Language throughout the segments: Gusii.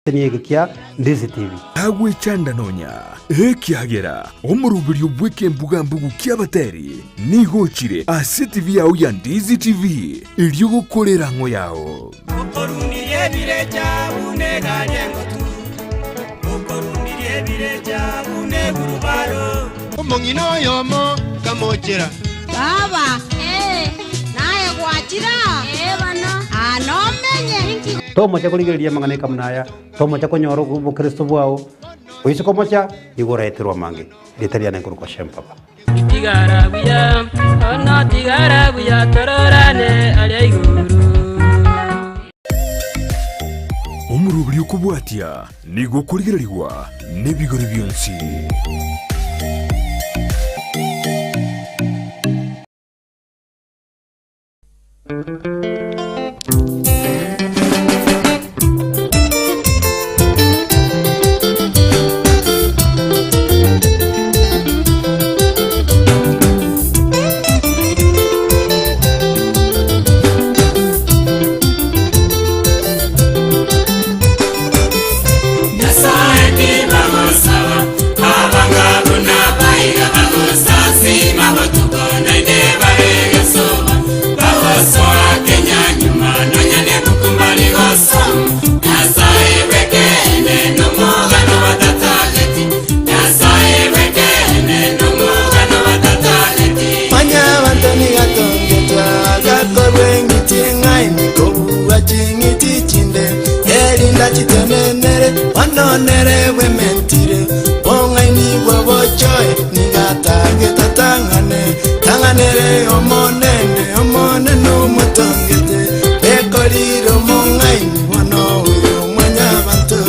Eke kia Ndizi TV. Tagwechanda nonya, ekiagera omoroberio bw'ekembuga-mbugu ki'abateri nigo ochire ase TV yao ya Ndizi TV, erio gokora erang'o yao. Okorundirie ebirecha buna egari engotu, okorundirie ebirecha buna egurubaro. Omong'ina oyomo kamochera. Baba, ee, naye gwachire aa? Ee bono. Aa nomenye. Inki. Tomocha korigereria amang'ana ekamuna aya, tomocha konyora obokristo bwao, oise komocha, nigo oraeterwe amange. Erieta riane nkorokwa Shem Papa. Tigara buya, bono tigara buya, tororane aria igoro. Omoroberi okobwatia nigo okorigererigwa nebigori bionsi. Nyasae tibagosaba, abanga buna baiga bagosasima botuko naende bare gesoba, bagosoa Kenya nyuma nonya nebuku mbari gosoma. Nyasae bw'ekeene nomogano batatageti, Nyasae bw'ekeene nomogano batatageti. Manya abanto niga tongetwa agakorwa eng'iti eng'aini kobua ching'iti chinde, erinda chitenenere bono nere bwementire, bong'aini bw'obochoe niga atagete atang'ane, tang'anere Omonene, Omonene omotongete, bekorire omong'aini bono oyo mwanyabanto,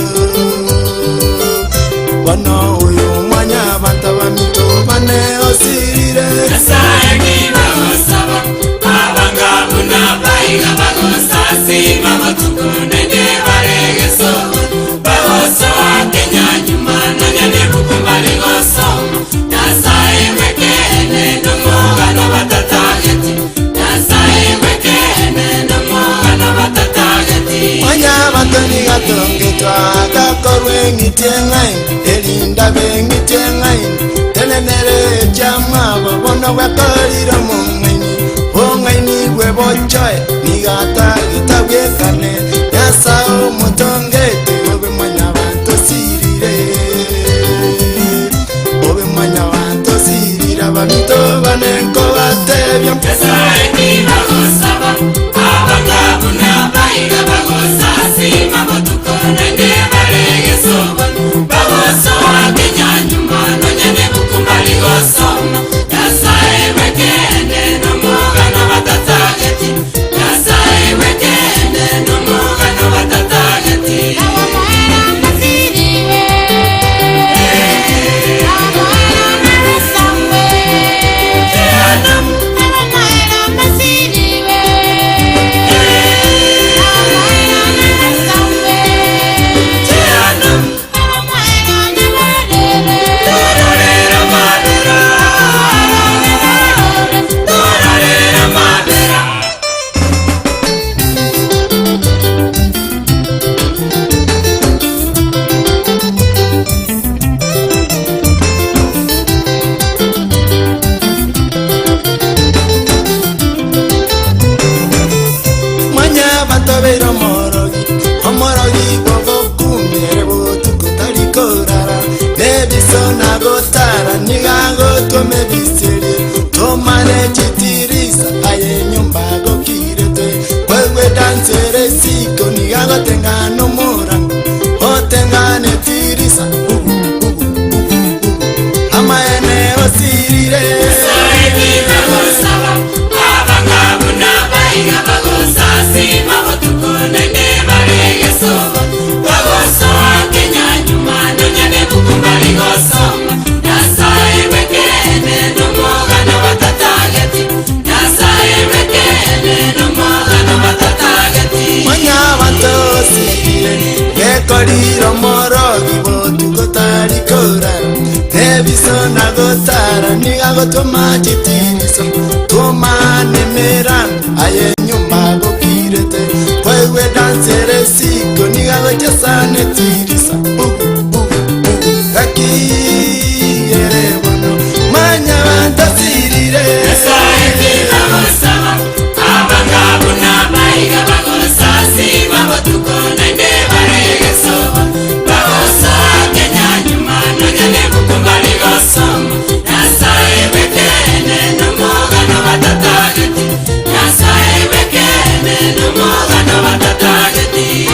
bono oyo mwanyabanto abaminto bane osirire. Nyasae nibagosaba, abanga buna baiga bagosasima botuko naende bare gesobo, bagosoa Kenya nyuma nonya nebuku mbare gosoma. Nyasae bw'ekeene nomogano batatageti, Nyasae bw'ekeene nomogano batatageti. Mwanyabanto niga tongetwa agakorwa eng'iti eng'aini, erinda b'eng'iti eng'aini, tenenere echiamwabo bono bwakorire omong'aini, bong'aini bwe bochoe niga atagete abwekane, Nyasae omotongete obe mwanyabanto osirire, obe mwanyabanto osirire abaminto bane nkobatebia. Nyasae tibagosaba, abanga buna baiga bagosasima botuko naende bare gesobo, bagosoa Kenya nyuma nonya nebuku mbari gosoma. Nyasae bw'ekeene nomogano batatageti, Nyasae bw'ekeene nomogano batatageti. Mwanyabanto beire omorogi, omorogi bw'ogokumia ere botuko tari korara, nebiso nagotara niga agotwoma ebiseri, tomane chitirisa aye enyomba agokirete, kwaigwa edansi ere isiko niga agotengana omorango, otengana etirisa ubu ubu ubu ubu, amaene osirire. Nyasae tibagosaba, abanga buna baiga bagosasima botuko naende bare gesobo, bagosoa Kenya nyuma nonya nebuku mbari gosoma. Nyasae bw'ekeene nomogano batatageti, Nyasae bw'ekeene nomogano batatageti. Mwanyabanto osirire, gekorire omorogi botuko tari korara, nebiso nagotara niga agotwoma chitiriso, twomane emerango aye enyomba agokirete, kwaigwa edansi ere isiko niga. Agochesa netirisa bugu bugu bugu Gakigere bono manya bantasirire Nyasaye nibagosaba abangabo n'abaiga bagosasima botuko naende baregesoba bagosoa Kenya nyuma nonya nebukumba rigosoma Nyasaye bwekene nomogano batatageti Nyasaye bwekene nomogano batatageti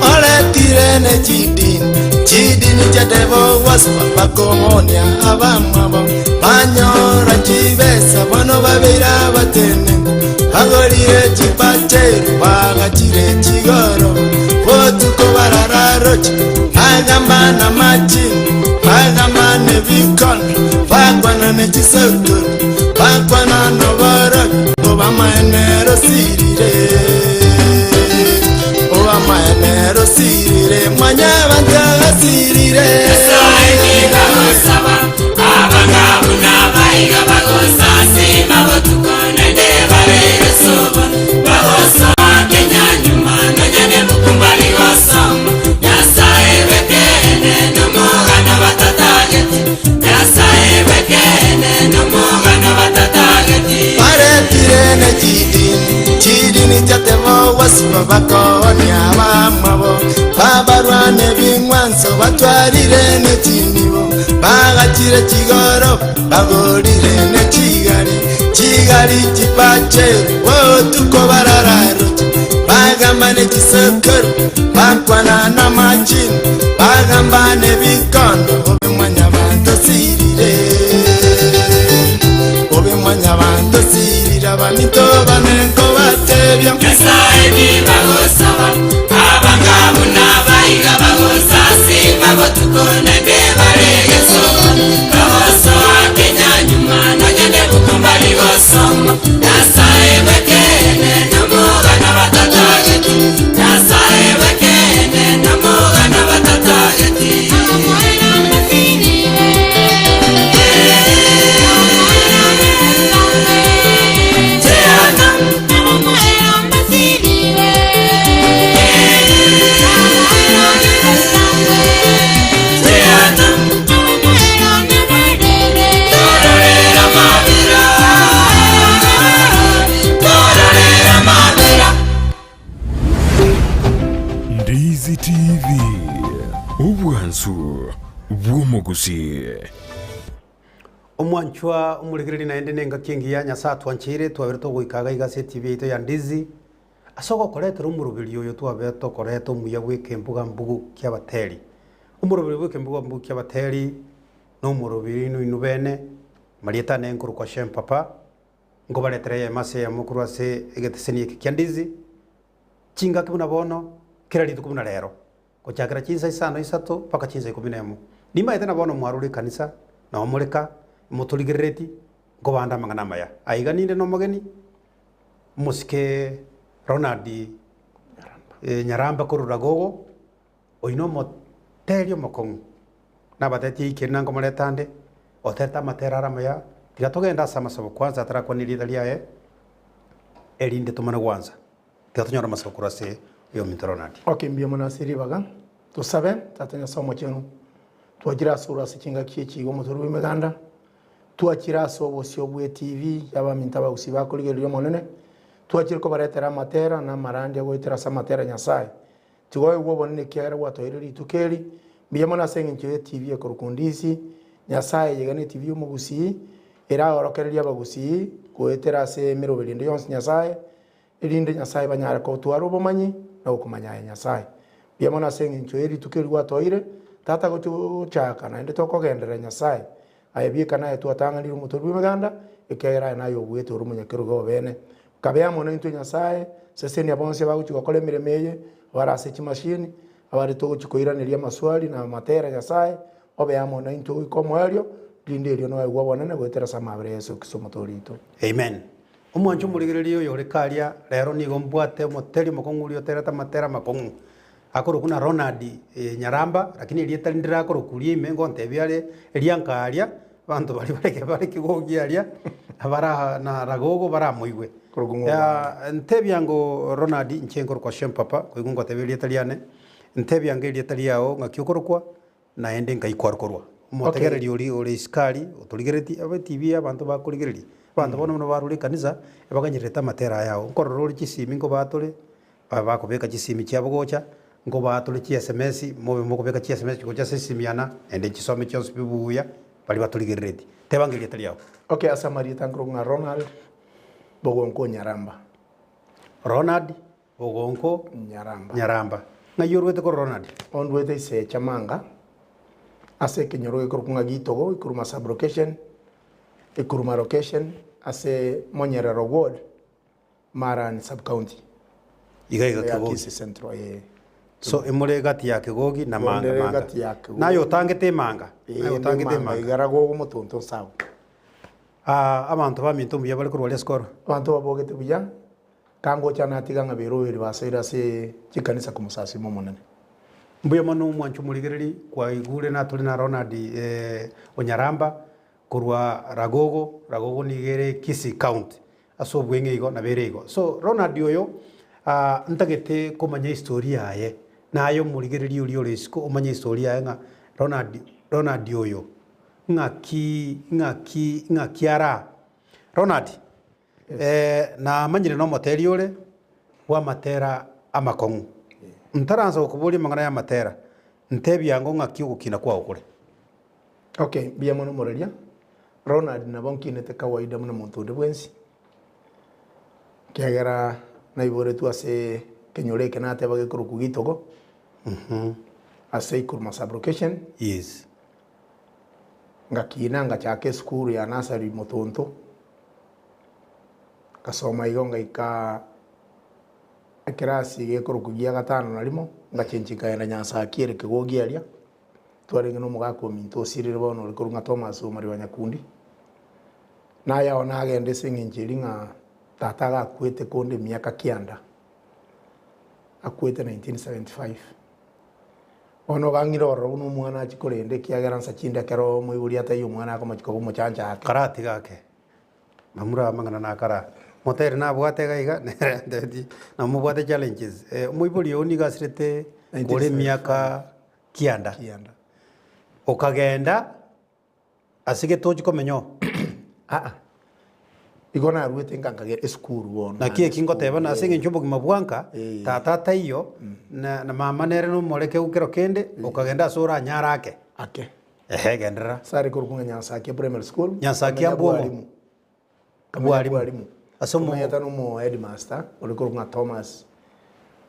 Oretire ne chidini chidini chadebo waspa bakomonia abamabo banyora chibesa bono babira batenengo bagorire chipacheru bagachire chigoro botuko barararoche bagamba na machini bagamba ne bikono bakwana ne chisokoro bakwana noborogi obamaenero sirire obamaenero sirire mwanya bantagasirire Nyasaye nibagosaba abangabo n'abaiga bagosasima botuko naende baregesoba bagosoa Kenya nyuma nonya nebukumba rigosoma Nyasaye bwekene nomogano batatageti Nyasaye bwekene nomogano batatageti baretire ne chidini chidini chatebo wasiba bakonia bamabo babarwane bing'wanso batwarire ne chinibo bagachire chigoro bagorire ne chigari chigari chipacheru botuko barararoche bagamba ne chisokoro bakwana na machini bagamba ne bikondo obimwanya bantu sirire obimwanya bantu sirira baminto banenko batebya Nyasaye nibagosaba abangabo n'abaiga bagosasima botuko naende baregesoba bagosoa Kenya nyuma nonya nebukumba rigosoma Nyasaye bwekene nomogano batatageti Nyasaye bwekene nomogano batatageti Ndizi TV, obwansu bw'omogusi. Omwanchwa omorigereria naende nengaki engiya Nyasae atwancheire twabere togoika iga iga ase etibi yaito ya Ndizi, ase ogokoretera omoroberio oyo twabere tokoreta omuya bwa ekembuga mbugu kia abateri. Omoroberio bwa ekembuga mbugu kia abateri na omoroberio inwe inwe bene, marieta ane nkorokwa Shem Papa, nkobaretera eyemo ase eyemo korwa ase egeteseni eke kia Ndizi, chingaki buna bono, kera rituko buna rero. Gochakera chinsa isano isato mpaka chinsa ikomi na emo. Nimaete na bono mwarure ekanisa, nao more ka, motorigerereti, nkobande amang'ana amaya. Aiga ninde nomogeni, omosike Ronald Nyaramba korwa Ragogo, oyio nomoteri omokong'u, nabatetie eikeri na nkomoreta ande, oterete amatera are amaya, tiga togende ase amasabo kwanza atarakwane erieta riaye, erinde tomane gwansa. Tiga tonyore amasabo korwa ase oyominto Ronald. Okay, mbuya mono ase ribaga. Tosabe, Tata Nyasae Omochenu, twachire ase ore ase chingaki echi iga omotorwa bw'emeganda, twachire ase obosio bw'etv y'abaminto abagusii bakorigereria Omonene, twachire kobaretera amatera na amarandia goetera ase amatera Nyasae. Tiga oegwe obonene ekiagera gwatoeire rituko eri, mbuya mono ase eng'encho y'etv ekorokwa Ndisi, Nyasae eyega n'etv y'omogusii, eraorokererie abagusii goetera ase emeroberi ende yonsi Nyasae, erinde Nyasae banyare gotwara obomanyi na gokomanya aye Nyasae. Mbuya mono ase engencho ye rituko eri gwatoeire, Tata gochi gochaka naende tokogenderera Nyasae, aye bieka naye twatang'anire omotori bw'emeganda, ekiagera aye naye obuete ore omonyakerogo obene. Kabe amo naintwe Nyasae, sesenia bonsi abagochi gokora emeremo eye, abare ase chimashini, abare togochi koiraneria amaswali na amatera Nyasae, obe amo naintwe goika omoerio, rinde erio noegwe obonene goetera ase amabera ya Yeso Kristo omotoori oito. Amen. Omwancho omorigereria oyo ore karia rero nigo mbwate omoteri omokong'u oria oterete amatera amakong'u akorokwa na Ronald Nyaramba lakini erieta rinde rakorokwa ria ime ngontebia are eria nkaria abanto baria bareke bare kigogi aria bara na ragogo baramoigwe. Korokwa ng'o Obanga? Ntebia ngo Ronald inche nkorokwa Shem Papa koigwa ngotebia erieta riane, ntebia ange erieta riao ng'aki okorokwa Naende nkaikwa korwa omotegereri oria ore isiko aria, otorigeretie, abe TV abanto bakorigereria, abanto bono buna barure ekanisa, ebaganyererete amatera aya ao. Nkorora ore chisimi nkobatore, babe bakobeka chisimi chiabo gocha, nkobatore chi sms, mobe mokobeka chi sms gocha ase esimi yana, naende chisome chionsi pi buya, baria batorigereretie. Teba ng'a erieta riao. Okay, ase amarieta nkorokwa ng'a Ronald Bogonko Nyaramba. Ronald Bogonko Nyaramba. Nyaramba. Ng'ai orwete korwa Ronald? Ondwete ise Chamanga, ase ekenyoro gekorokwa ng'a Gitogo, Ikuruma sub-location, Ikuruma location, ase Monyerero ward, Marani sub-county. Iga iga Ime ya Kegogi. Kisii Central, eh. So emore egati ya Kegogi na Manga Ondere Manga. egati ya Kegogi. Naye otangete emanga. Eh, Naye ndi otangete Manga, emanga. iga Ragogo omotonto nsago. Ah, abanto baminto mbuya bare korwa aria ase Abanto babogete buya, Kangocha natiga ng'a beroberi basoire ase chikanisa komosasima Omonene. Mbuya mono omwancho omorigereri kwaigure natore na Ronald Onyaramba korwa Ragogo, Ragogo nigo ere Kisii county ase obweng'e igo nabo ere igo. So Ronald oyo ntagete komanya history yaye naye omorigereri oria ore isiko omanye history yaye ng'a Ronald Ronald oyo ng'aki ng'aki ng'aki araa. Ronald. Namanyire nomoteri ore bw'amatera amakong'u. Ntaransa gokoboria amang'ana y'amatera, ntebia ango ng'aki ogokina kwao kore. Okay, mbuya mono moraria. Ronald nabo nkinete kawaida buna monto onde bwensi, ekiagera naiboretwe ase ekenyoro eke nateba gekorokwa Gitogo, ase Ikuruma sub-location. Yes. Ngakina ngachaka esukuru ya nursery Motonto. Ngasoma igo ngaika ekerasi gekorokwa gia gatano na rimo, ngachenchia nkaenda Nyasakia ere Kegogi aria, twarenge na omogaka ominto osirire bono ore korwa ng'a Thomas Omari wa Nyakundi. Naye ao nagenda ase eng'encho eria ng'a tata iga akwete konde emiaka kianda, akwete 1975. Bono ogang'ire ororo buna omwana achie korenda ekiagera nsa chinde ekero omoibori ataiyo omwana akomochia koba omochancha ake. Karatiga ake. Namura amang'ana nakara. Motere nabwate iga iga nere antebetie namobwate challenges. Omoibori oo nigo asirete kore emiaka kianda. Kianda. Okagenda ase getochi komenya oo. Aa, igo naruete nka nkagenda esukuru bono. Naki eki ngoteba na ase eng'encho obogima bwa nka, Eh. tata taiyo, na na mama nere nomoreke kero kende, okagenda ase oranyare ake. Ake. Ehe, genderera. Ase are korokwa ng'a Nyansakia Primary School, Nyansakia Kamenya mbwomo. Bwarimu. Kamenya Bwarimu. Bwarimu. Ase omo- Komanyete nomo headmaster ore korokwa ng'a Thomas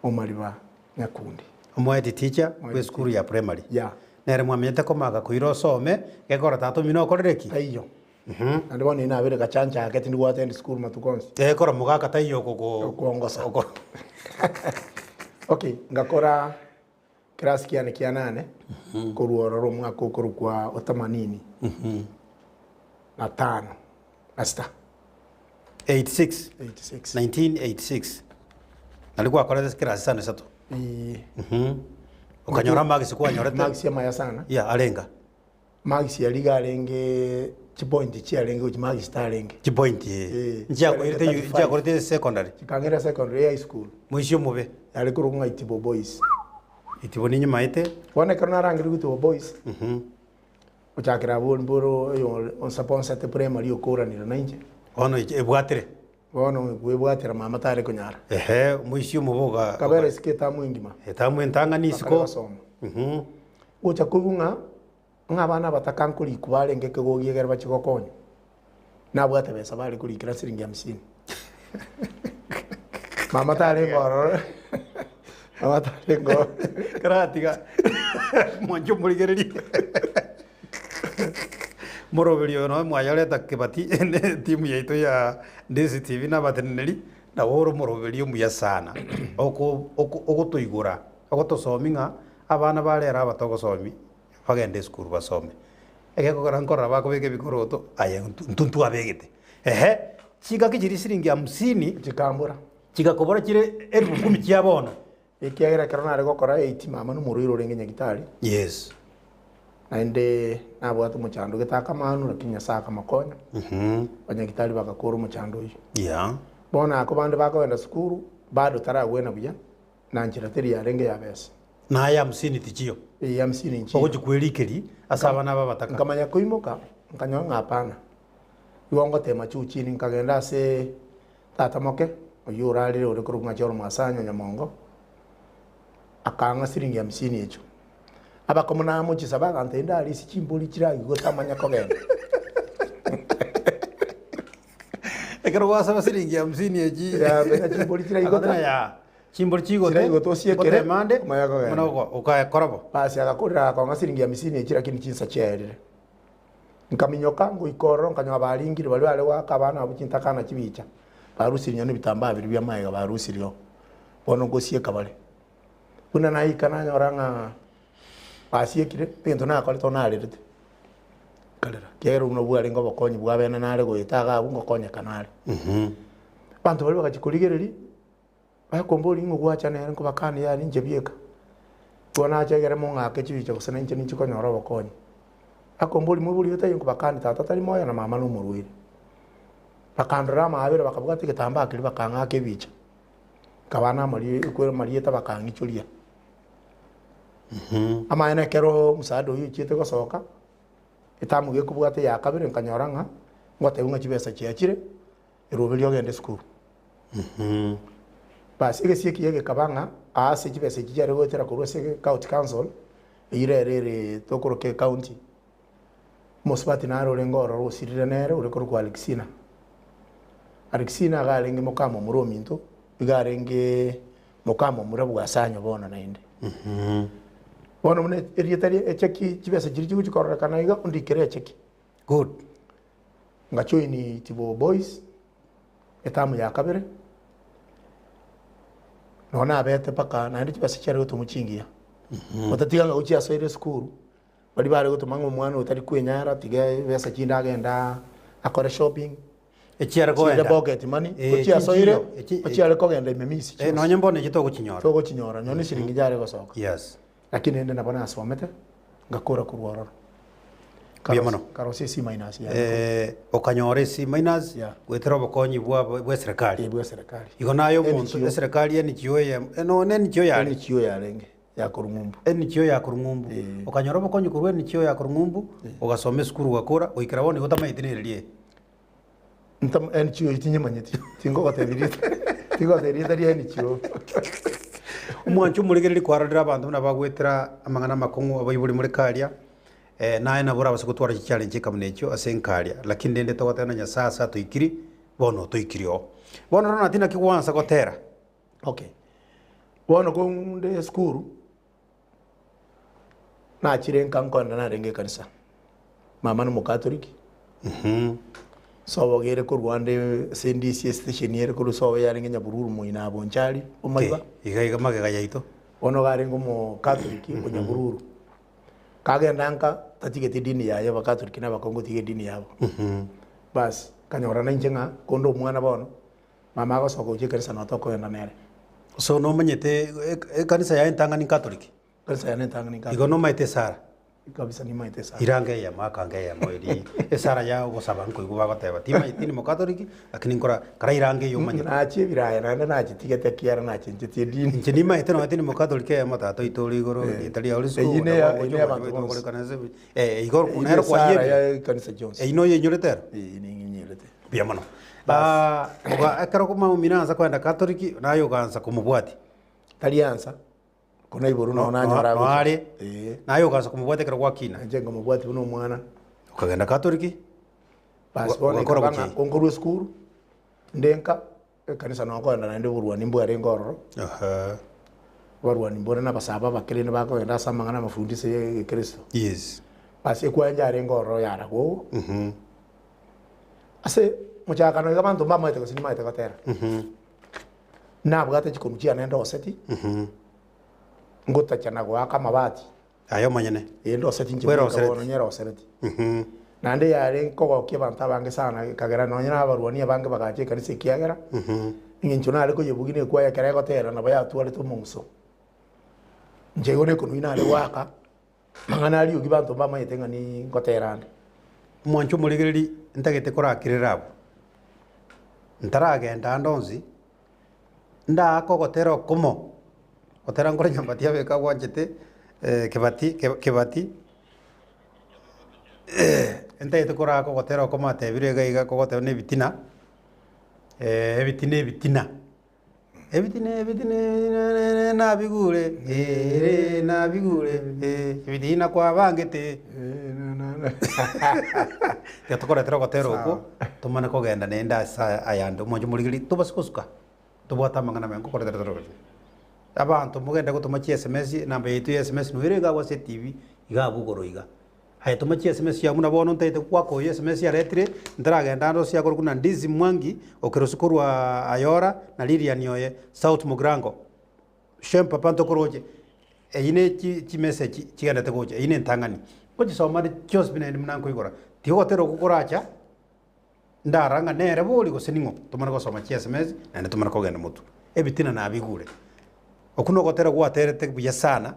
Omariba Nyakundi. Omohead teacher Omohead bwe esukuru ya primary. Yeah. Nere mwamenyete komaga koira osome, gekogera tata omino okorire ki? Taiyo. Naende bono inche nabere gachancha ake tindi goattend school matuko onsi. Gekora mogaka taiyo okoko Okoongosa. oko Okay, ngakora Class kiane kia nane, korwa ororo omwaka okorokwa o themanini na tano na sita. 86 86. 1986 nari gwakorete class isano isato Ee. okanyora marks kwanyorete Marks amaya sana. yeah arenga Marks aria iga arenge chipoint chiarenge gochia marks tarenge. Chipoint Eh, nchiakoirete chiarenge 35. nchiakorete secondary Chikang'ira secondary high school. Moisia omobe. Yare korokwa ng'a Itibo Boys. Itibo ninyimaete. Bono ekero narangerigwe Itibo Boys, gochakera abwo mboro oyo onsaponsete primary okoranire nainche. Bono ebwatire. Bono kwebwatera mama tare konyara. Ehe, omoisia omobe oga. Kabera isiko etamu engima. Etamu entang'ani isiko. Bakare basoma. Gocha koigwa ng'a Ng'a abana abataka nkorikwa barenge ekegogi egere bachie gokonywa, nabwate besa bare korikera siringi hamsini. Mama tarenge ororo, mama tarenge ororo. Karatiga. Mwanche omorigererie. Moroberi oyo noe mwayoreta Kibati ne etimu yaito ya Ndisi TV na abateneneri, nabo ore omoroberi omuya sana. Oko oko ogotoigora, ogotosomi ng'a abana ba rero aba togosomi, bagende esukuru basome. Egekogera nkorora bakobeka ebikoroto, aye intwe ntwabegete. Ehe, chingaki chiria siringi hamsini, Chikambora. chigakobora chire elfu kumi chia bono. Ekiagera ekero nare gokora eight mama nomorwaire orenge nyagitari. Yes. Naende nabwate omochando gete akamanu lakini Nyasaye akamokonya. Abanyagitari bagakora omochando oyio. Yeah. Bono ako bande bakogenda sukuru bado taragwena buya na nchera teri yarenge ya besa. Naye hamsini tichiyo. Eye hamsini nchiyo. Ogochi kwerikeria ase abana aba abataka. Nkamanya koimoka nkanyora ng'a hapana. Igo ngotema juu chini nkagenda ase Tata moke, oyio orarire ore korokwa ng'a John Mwasanyo Nyamongo, akang'a siringi hamsini echio. Abakomo namochisa bagantebia ndarisia chimbori chiragigwe tamanya kogenda. Ekero gwasaba siringi hamsini echi, Yambera chimbori chiraigota. Akabera ya, chimbori chigote, Chiraigota osiekere, ngotema ande, omanye kogenda. buna okakora bo. Basi agakorera akong'a siringi hamsini echi lakini chinsa chiaerire. Nkaminyoka ngoika ororo nkanyora baringire baria bare goaka abana abwo chintakana chibicha, barusirie nonya nebitambaa biria bia magega barusirie oo, bono ngosieka bare. Buna naika nanyora ng'a basiekire, egento nakorete oo narerete, nkarera, ekiagera obwo nabwo bwarenge obokonyi bwa bene nare goeta iga abwo ngokonyeka nare. Abanto baria bagachia korigereria. Bakomboria ng'a ogwacha nere nkobakania yaani inche bieka, igo nacha egere mong'ake chibicha gose nainche ninche konyora obokonyi. Bakomboria moibori oyo taiyo nkobakania tata tari moyo na mama nomorwaire. Bakandora amaabera bakabwata egetambaa keria bakang'aka ebicha, nkaba namarie ekwe amarieta bakang'ichoria. Amaene ekero omosaada oyio ochiete gosoka, etamu gekobwata eya kabere nkanyora ng'a, ngotebiwa ng'a chibesa chiachire. Eroberio ogende esukuru. Bas egesio ekiya gekaba ng'a aase chibesa echi chiare goetera korwa ase county council, eyio rero ere tokoroka ecounty, omosubati nare orenge ororo osirire nere ore korokwa Alexina. Alexina iga arenge moka momura ominto, iga arenge moka momura bw'Asanyo bono naende. Bono buna erieta ria echeki chibesa chiria chigochi kororekana iga ondikere echeki. Good. Ngajoin Tiboo Boys etamu ya kabere, nonye nabete mpaka naende chibesa chiare gotomwa chingiya, otatiga ng'a gochia asoire esukuru, baria bare gotoma ng'a omwana oyo tari kwenyara tiga ebesa chinde agende aa akore shopping, Echiare chinde kogenda. pocket money, Eh, gochia asoire, chinchiyo, echi- ochiare kogenda ime misi Eh, chionsi. nonye mbono echi togochinyora. Togochinyora, nonye eshiringi yare gosoka. Yes. Lakini rende nabo nasomete, ngakora korwa ororo. Mbuya mono. Nkarosia e C minus yane. Eh, okanyora e C minus Yeah. goetera obokonyi bwa bwa eserekari. Eh, bwa eserekari. Igo naye omonto NGO. eserekari NGO eye eh, nonye NGO yare. NGO yarenge ya korwa ng'umbu. NGO ya korwa ng'umbu. Eh. Okanyora obokonyi korwa NGO ya korwa ng'umbu, ogasoma esukuru ogakora, goikera bono igo otamaeti nere riaye. Ntam NGO eyio tinyemanyeti, tingogotebi rieta, tingogotebi rieta ria NGO. Omwancho omorigereria kwarorire abanto buna bagoetera amang'ana amakong'u abaibori more karia, naye nabo orabase gotwara chichallenge ekamuna echio ase enkaria, lakini rende togoteba na Nyasaye ase atoikiri, bono otoikiri oo. Bono Ronald naki gwansa gotera? Okay, bono konde esukuru, nachire nka nkoenda narenge ekanisa, mama na omokatoliki, sobo gere korwa ande ase endisi estation ere korwa sobo yarenge Nyabururu moino aa Bonchari, Omaiba. Iga iga magega yaito. Bono iga arenge omokatoliki o Nyabururu. Kagenda nka, tatigeti edini yaye abakatoliki na abakongo tiga edini yabo. Bas, nkanyora nainche ng'a konde omwana bono, mama agosoka gochia ekanisa nabo tokogenda nere. So nomanyete ekanisa yaye entang'ani nkatoliki? Ekanisa yane entang'ani nkatoliki. Igo nomaete esara? Kabisa nimaete esara. Irange eyemo akange eyemo eri esara ya ogosaba nkoigwa bagoteba timaeti ni mokatoliki lakini nkora kara irange eywo omanyete. Nachia ebiraya naende nachitigete ekiagera nachenchetie edini. Inche nimaete nonya tindi mokatoliki eyemo tata oito ore igoro erieta riao risiko Eyio neya- eyio neya abanto bonsi. igo Eyio nero esara kwayebire ya ekanisa chionsi. Eyio noyenyorete ero? Eyio ninyenyorete. Mbuya mono. Oga ekero maumina ansa koenda katoliki naye ogaansa komobwatia. Tari ansa. Korwa naigoro noo nanyora Noare, agocha. Ee. naye ogaansa komobwatia ekero gwakina. Inche nkamobwatia buna omwana. Okagenda Katoliki, Basi bono ogakora ekaba ng'a gochia. konkorwa esukuru, nde nka, ekanisa noo nkoenda naende oborwani mbwarenge ororo. Ehe. Abarwani mbore na abasaaba abakerene bakogenda ase amang'ana amafundisho ya egekristo. Yes. Ase ekwaya yarenge ororo yaragwa oo. Ase mochakano iga abanto mbamaete gose nimaete gotera. Nabwate chikonu chiane ndoseti, ngotacha na goaka amabati. Aye omonyene. Ee ndoseti inche bweka Bwerosereti. bono nyerosereti. Naende yare kogokia abanto abange sana ekagera nonye na abarwani abange bagacha ekanisa ekiagera, eng'encho nare koyebugia na ekwaya ekero egotera nabo yatwarete omong'uso. Inche igo na ekonu eywo nare goaka, amang'ana ariogi banto mbamanyete ng'a ni ngotera ande. Omwancho omorigereri ntagete korakirera abwo, ntaragenda ande onsi, ndaake ogotera okomo, gotera nkore nyambati abeke agwanchete kebati kebati, ntagete koraaka ogotera okomo atebire iga iga kogoteba na ebitina, ebitina ebitina. Ebitina ebitina ebitina nabigure eh nabigure eh ebitina kwabangete. Tiga tokoretera ogotera okwo, tomane kogenda naende ase ayande omonche morigererie tobase gosuka, tobwate amang'ana amaya nkokoretera tore gochia. Abanto mogende gotoma chi sms, enamba yaito ya sms noyo iga abwo ase etibi, iga abwo igoro iga. Aye toma chi sms chiago buna bono ntaete goaka oyo sms aretire, ntaragenda ande ase akorokwa na Ndizi Mwangi, okerosi korwa Ayora, na Lilian oye, South Mugirango. Shem papa ntokoroche, eyio ne chi chimessage chigendete gocha, eyio ne entang'ani. Ngochisoma ande chionsi pi naende buna nkoigora, tiga ogotera okwo koracha, ndarora ng'a nere bori gose ning'o, tomane gosoma chi sms naende tomane kogenda motwe. Ebitina nabigure. Okwo nogotera gwaterete buya sana.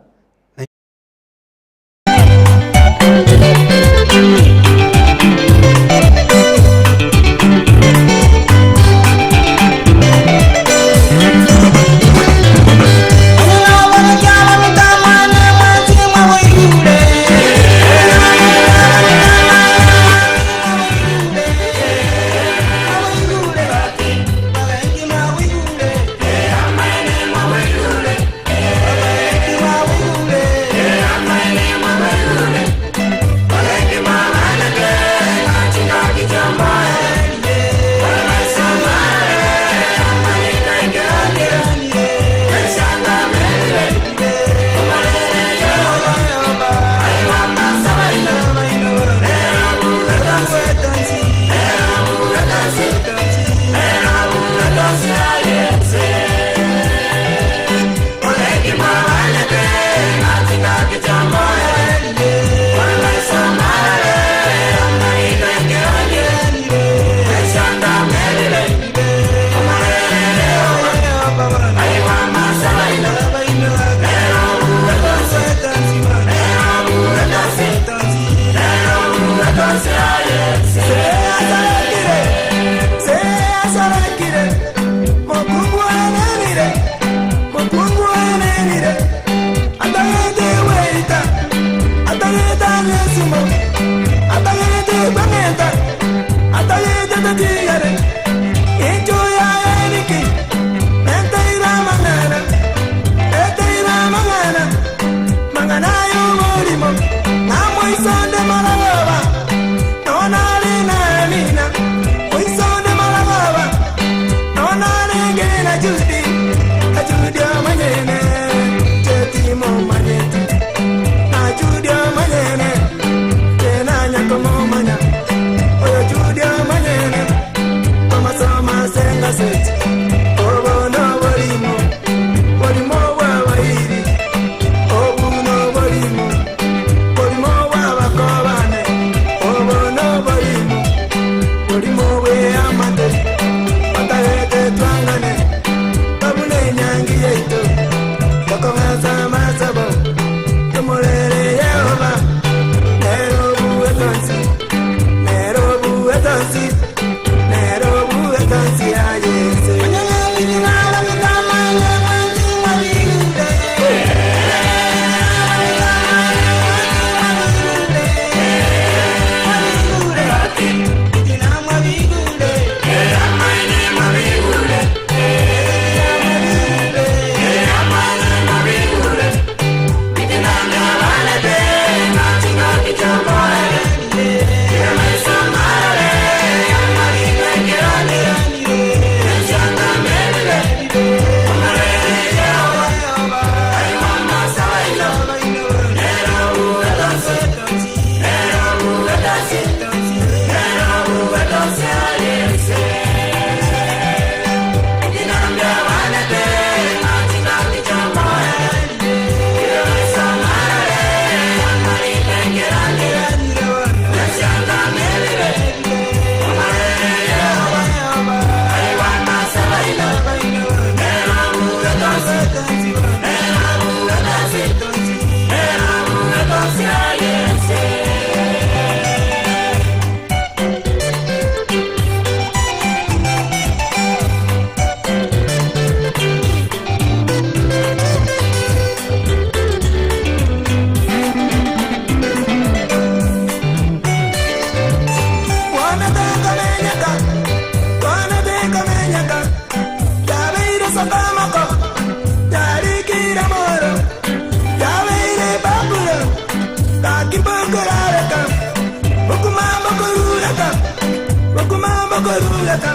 mborugeka,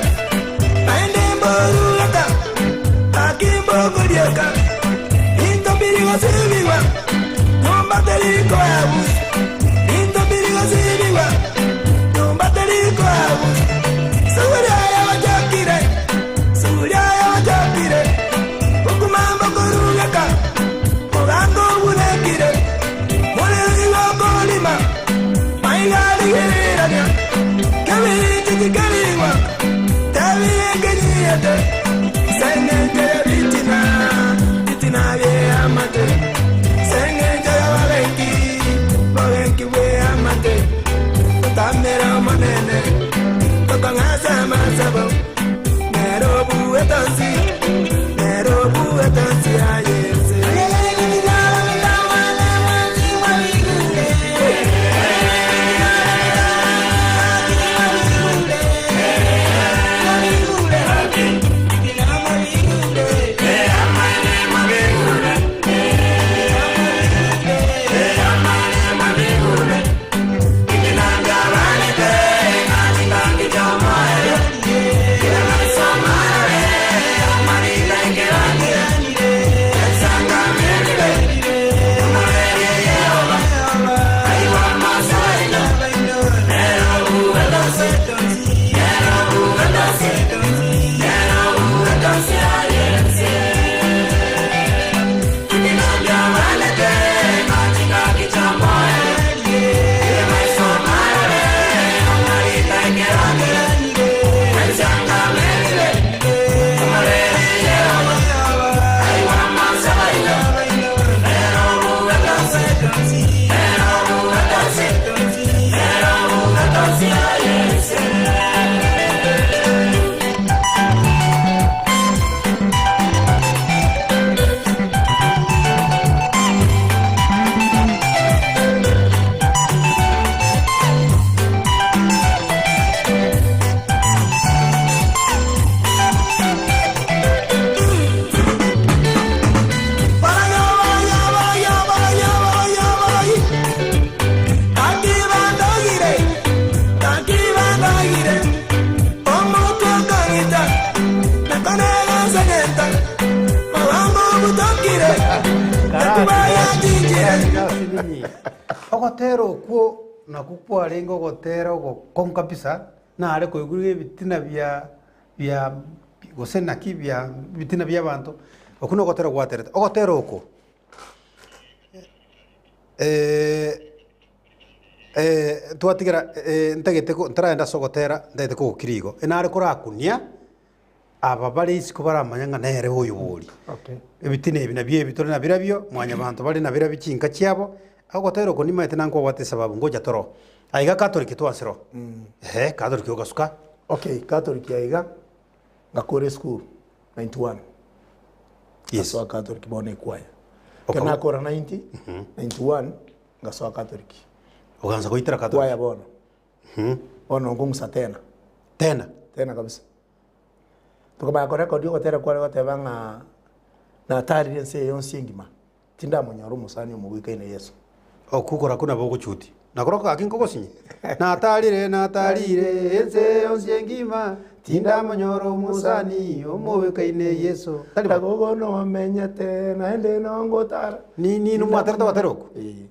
naende mborugeka, gaki mbokorieka. Binto mbiri gosibigwa, nyomba teri koabusa. Binto mbiri gosibigwa, nyomba teri koabusa. Suguria yabachakire, suguria yabachakire, okumamba korugeka, mogango obunekire, morero igo okorima, maiga arigererania, kebirichi tikerigwa, tebi ekenyiyete, seng'encho ya bitina, bitina bieamate, seng'encho ya bagenki, bogenki bweamate, totamere Omonene, tokong'asa amasabo, nere obuete onsi, nere obuete onsi aye ense. Ogotera okwo nakwo kwarenge ogotera ogokong'u kabisa, nare koigwa iga ebitina bia bia gose naki bia ebitina bia abanto, okwo na ogotera gwaterete. Ogotera oko twatigera ntagete ko ntaragenda ase ogotera ntagete kogokiria igo, nare korakunia. Aba bare isiko baramanye ng'a nere oyobori. Okay. Ebitina ebi nabio ebi tore nabirabio, mwanyabanto bare nabirabio chinka chiabo, ogotera oko nimaete nankobwate esababu ngocha toro. Aiga Catholic twanse ro. Ehe, Catholic ogasuka. Okay, Catholic aiga, ngakora esukuru 91. Yes. Ngasoa Catholic bono ekwaya. Okaba- Ekero nakora 90, 91, ngasoa Catholic. Ogansa goitera Catholic. Kwaya bono. Bono nkong'usa tena. Tena. Tena kabisa. Tokamanya korekodi ogotera kware goteba ng'a natarire ense eye yonsi engima, tindamonyora omosani omogwekaine Yeso. Okwo korakwo nabo ogochutia. Nakorokwo gaki nkogosinye. Natarire, natarire ense yonsi engima, tindamonyora omosani omogwekaine Yeso. Tari bo? Ragogo nomenyete naende nongotara. Ni ni nomwaterete ogotera okwo? Ee.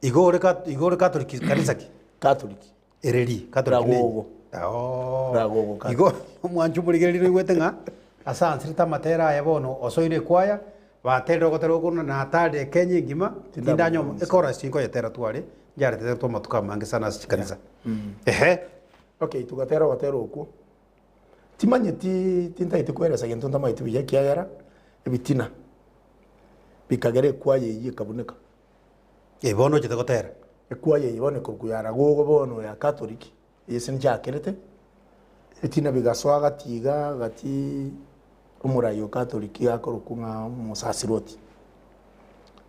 Igo ore kat igo ore Catholic kanisa ki? Catholic. Ereri Catholic ne Ragogo. Oo. Ragogo Catholic. Igo omwancho omorigereria noigwete ng'a ase ansirete amatera aya bono osoire ekwaya, baterire ogotera okwo buna natarire Kenya engima, tindanywa echorus chinkoyetera tware, njareteretwe amatuko amange sana ase chikanisa. Ehe. Okay, togatera ogotera okwo, timanyeti tintagete koeresa gento ntamanyeti buya ekiagera, ebitina, bikagera ekwaya eyio ekabuneka. Eh, bono ochete gotera. Ekwaya eye bono ekorokwa ya Ragogo bono ya Catholic, eye ase nchakerete, ebitina bigasoa gati iga gati omorai o Catholic iga akorokwa ng'a omosasiroti.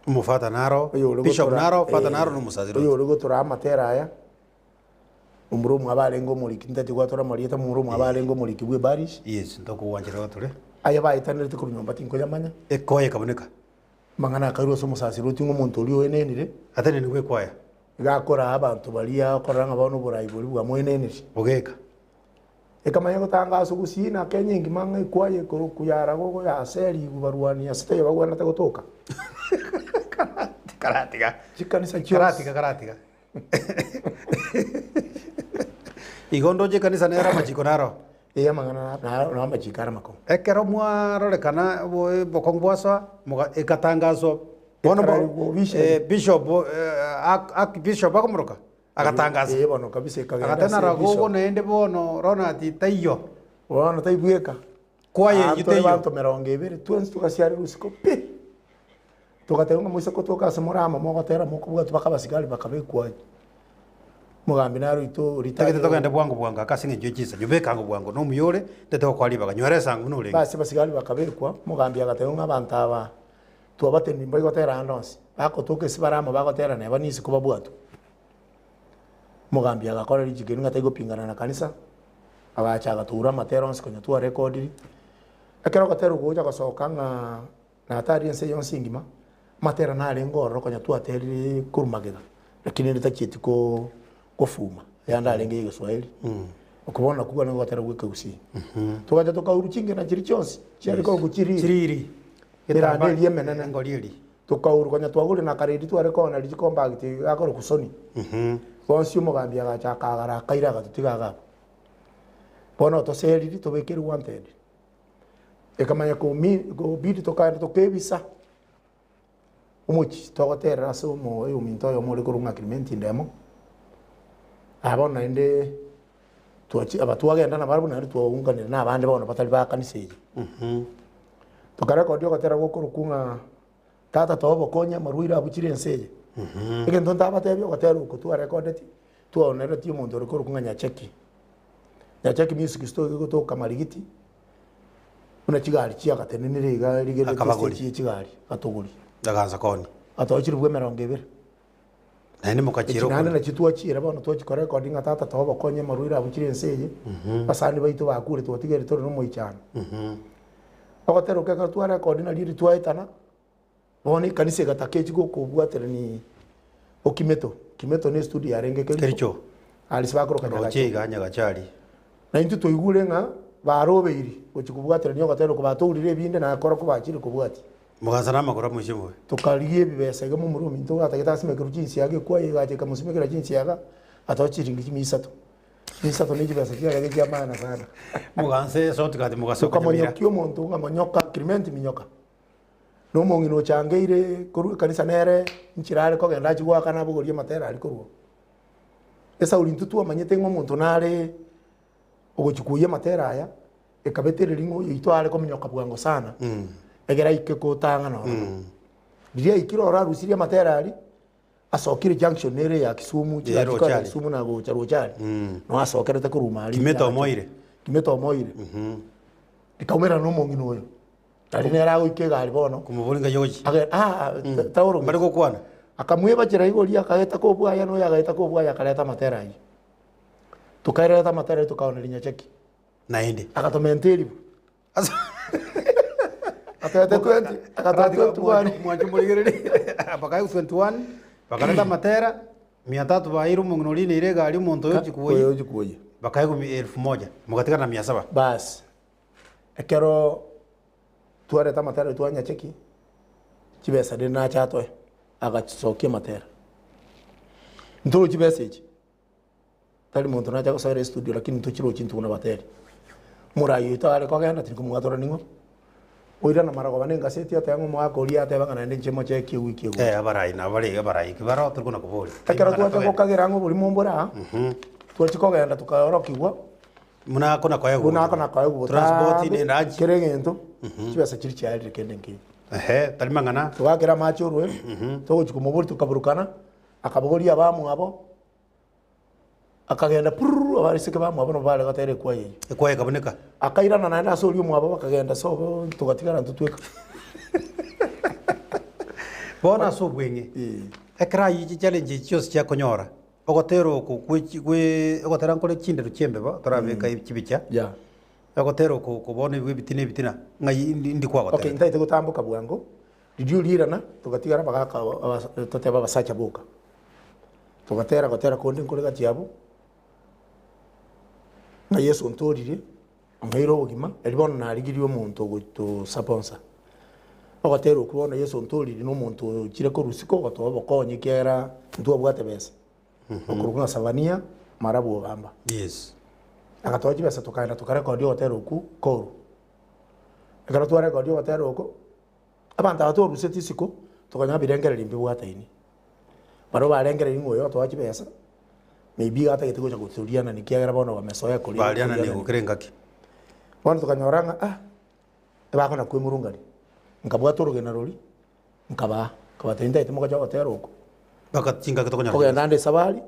Omofata naro, Oyo ore bishop gotora naro, fata eh, naro na omosasiroti. oyo ore gotora amatera aya, omura omwabo arenge omoriki ntachia gwatora amarieta, omura omwabo arenge omoriki bwa eparish. Yes, ntokogwanchera iga tore. Aya baetanerete korwa nyomba tinkoyamanya. Ekoya ekaboneka. Amang'ana akairwa ase omosasiroti ng'a omonto oria oenenire. Atenenigwe ekwaya. Iga akoraa abanto baria akorora ng'a bono oborai boria bwamoenenire. Bogeka. Ekamanya gotangasa gusii na Kenya engima ng'a ekwaya ekoroku yaragogo yaserigwe barwani ase taiyo bagwenerete gotoka. Karatiga. Chikanisa chionsi. Karatiga karatiga. Igo ndoche ekanisa nere amachiko naro. Ee amang'ana na na amachiko are amakong'u. Ekero mwarorekana bo- bokong'u bwasoa moga ekatangaswa bono bo Ekararigwa officially. eh, bishop eh, arch- archbishop akomoroka agatangasa. Ee bono kabisa ekagenda Agateba ase naragogo bishop. naende bono Ronald taiyo. Bono taibweka. Kwaya Aa, eyio tore teiyo. banto merongo ebere twensi togasiarerwa isiko pi. Togateba ng'a moise gotoka ase more amo mogotera mokobwatwa mpaka abasigari bakabekwa aye. Omogambi naro oito Tagete retired. togende bwango bwango aka ase eng'encho ye chinsa, nyobeke ango bwango na omuya ore, ntete gokoa ribaga, nywera esango buna orenge. Basi abasigari bakabekwa, omogambi agateba ng'a abanto aba twabateneniri mbai gotera ande onsi, bagotoka ase bare amo bagotera neba nisiko babwatwe. Omogambi agakora richiko erio ng'a tari gopingana na kanisa, agacha agatoura amatera onsi konya twarekodiri. Ekero ogotera ogocha gosoka ng'a natari ense yonsi engima, amatera narenge ororo konya twaterire korwa magega, lakini rende tachieti ko kofuma, ayande arenge ya egeswahili, oko bono nakwo kwarenge ogotera gwa ekegusii. Togacha tokaurwa chingena chiria chionsi, chiare korokwa chiriri, Chiriri. Eranda eria emenene. Engori eria. Tokaurwa konya twagorire na akaredi tware kona riria chikombagiti gakorokwa Sony. Bonsi omogambi agacha akagara akaira agatotiga iga abwo. Bono otoseriri tobekerwe wanted. Ekamanya komi kobidi tokaenda tokebisa omochie togoterera ase omo oyominto oyomo ore korwa ng'a Clement Ndemo. Aa bono naende twachi aba twagenda nabarabwo naende twaunganire na abande bono batari ba kanisa eye. Tokarekodia ogotera gokorokwa ng'a tata toa obokonyi amarwaire abuchire ense eye. Egento ntabatebie ogotera oko twarekodeti, twaoneretie omonto ore korokwa ng'a Nyacheki. Nyacheki music store iga egotoka Marigiti, buna chigari chiagatenenire iga rigereretie Akabagori. stage ye chigari, akatogoria. Agansa koonia. Atoa chilifu emerongo ebere. Naende mokachiera Echi naende okore. nachi twachiera bono twachikora recording ng'a tata toa obokonyi amarwaire abuchire ense eye, abasani baito bakure twatigaire tore na omoichano. Ogotera oko ekero twarekodia nario riria twaetana, bono ekanisa egataka echi gokobwaterani Okimeto, Kimeto ne estudio yarenge Kericho, Kericho. aria ase bakoroka Roche Nyagacho. iga Nyagachari. Na intwe twaigure ng'a barobeiri gochia kobwaterania ogotera oko batourire ebinde na korokwo bachire kobwatia. Mogaansa namagoro amoiche mobe. Tokarigia ebibesa iga momura ominto ogatagete asimekerwe chinsiaga ekwaya egacha ekamosimekera chinsiaga atoe chiringi chimia isato. Chimia isato ne chibesa chiarenge chia maana sana. Mogaansa eshortcut mogasoka Nyamira. Tokamonyokia omonto ng'a monyoka Clement minyoka. Na omong'ina ochangeire korwa ekanisa nere nchera are kogenda achie goakana abogorie amatera aria korwa oo. Esauri intwe twamanyete ng'a omonto nare ogochia koyia amatera aya, ekabetereria ng'a oyoito are kominyoka bwango sana, egere aike kotang'ana ororo. Riria aikire ororo arusirie amatera aria, asokire junction ere ya Kisumu, Ere chigari chikoenda Rochari. Kisumu na gocha Rochari, noo asokerete korwa ime aria. Kimeto omoire. Kimeto omoire. Rikaumera na omong'ina oyo. Tari nere agoika egari bono. Komoboria ngai ogochia. Age ah taorogeti. Mbare gokwana. Akamwebachera igoro akaeta kobwaya na oyo agaeta kobwaya akareta amatera ayio. Tokaereta amatera ayio tokaoneria Nyacheki. Naende. Agatomenta eribu. Atoete 20, agatoa 21. Mwanche morigererie. Bakaegwa 21, bakareta amatera, mia tatu baeire omong'ina oria neire egari omonto oyo ochia Oyo kwoyia, ochia kwoyia. bakaegwa elfu moja, mogatigara na mia saba. Bas, ekero twareta amatera ayio twanyacheki, chibesa rende nacha atoe, agachisokia amatera. Ntorochi chibesa echi, tari monto nacha gosoera estudio lakini ntochirochi intwe buna abateri. Omorai oito are kogenda tiri komwatora ning'o, oirana marogoba na engaseti oteba ng'a omogaka oria ateba ng'a naende inche mochekie ewiki egocha. Eh, abarai nabo bare iga abarai ki baroo tori kona koboria. Ekero twacha gokagera ng'a oborimo mbore aa, twachia kogenda tukaorokigwa, Buna ako na koegwa Buna ako na koegwa Transport botambe, ne endachi. kera egento, chibesa chiria chiarire kende nkeiyo. Ehe, tari mang'ana. Togakera amache orwe, togochia komoboria tokaburukana, akabogoria abamwabo, akagenda purururu abaiseke bamwabo nabo bare gotera ekwaya eyio. Ekwaya ekabuneka. Akairana naende ase oria omwabo bakagenda sobo togatigara intwe tweka. Bono ase obweng'e, ekero ayio chichallenge echi chionsi chiakonyora, Ogotera oko gwe chi gwe ogotera nkore chindero chi'embeba torabeka chibicha, Yeah. ogotera oko oko bono bwa ebitina ebitina ng'ai ndi ndi Okay, kwagoterete. ntaete gotamboka bwango, riria rirana togatigara abagaka aba abas totebe abasacha boka. Togatera gotera konde nkore gati abwo. Ng'a Yeso ontooririe, ong'eire obogima, erio bono narigirie omonto ogotosaponsa. Ogotera okwo bono Yeso ontooririe na omonto ochire korwa isiko ogotoa obokonyi ekiagera ntwabwate besa. Okorokwa ng'a Savania mara bw'ogamba. Yes. Agatoa chibesa tokaenda tokarekodia ogotera okwo koru. Ekero twarekodia ogotera oko, abanto aba twaruseti isiko, tokanyora ebirengererio mbibwataini. Barabwo barengereria ng'a oyo otoa chibesa, maybe iga atagete gocha gotorianani ekiagera bono bamesoa koria Barianani korianani. kera engaki. Bono tokanyora ng'a ah, ebakona kwemurungania. Nkabwata orogena roria, nkabaa, nkabatebia ntagete mogoche ogotera oko. Mpaka chingaki tokonyora Kogenda ande esabari,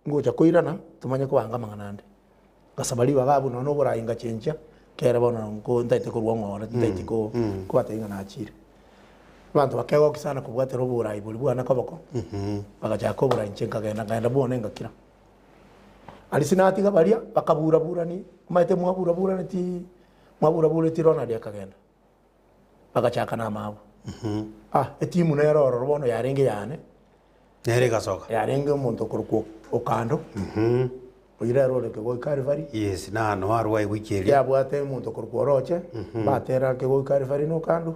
ngocha koirana, tomanye kobanga amang'ana ande. Ngasaba ribaga abwo nonya oborai ngachenchia, ekere bono nko ntagete korwa ng'ore ntagete ko kobatebia ng'a nachire. Abanto bakegokia sana kobwatera oborai boria bwane koboko, bagachaka oborai inche nkagenda nkaenda bwone ngakira. Aria sinatiga baria, bakabura-burani, omanyete mwabura-buraneti mwabura-bureti Ronald akagenda. Bagachaka na amabo. Ah, etimu nere ororo bono yarenge yane. Nere egasoka. Yarenge omonto okorokwa Okando, oyio rero ore Kegogi Calvary. Yes, na no arwae ewiki eria. Yabwate omonto okorokwa Oroche, batera Kegogi Calvary na Okando.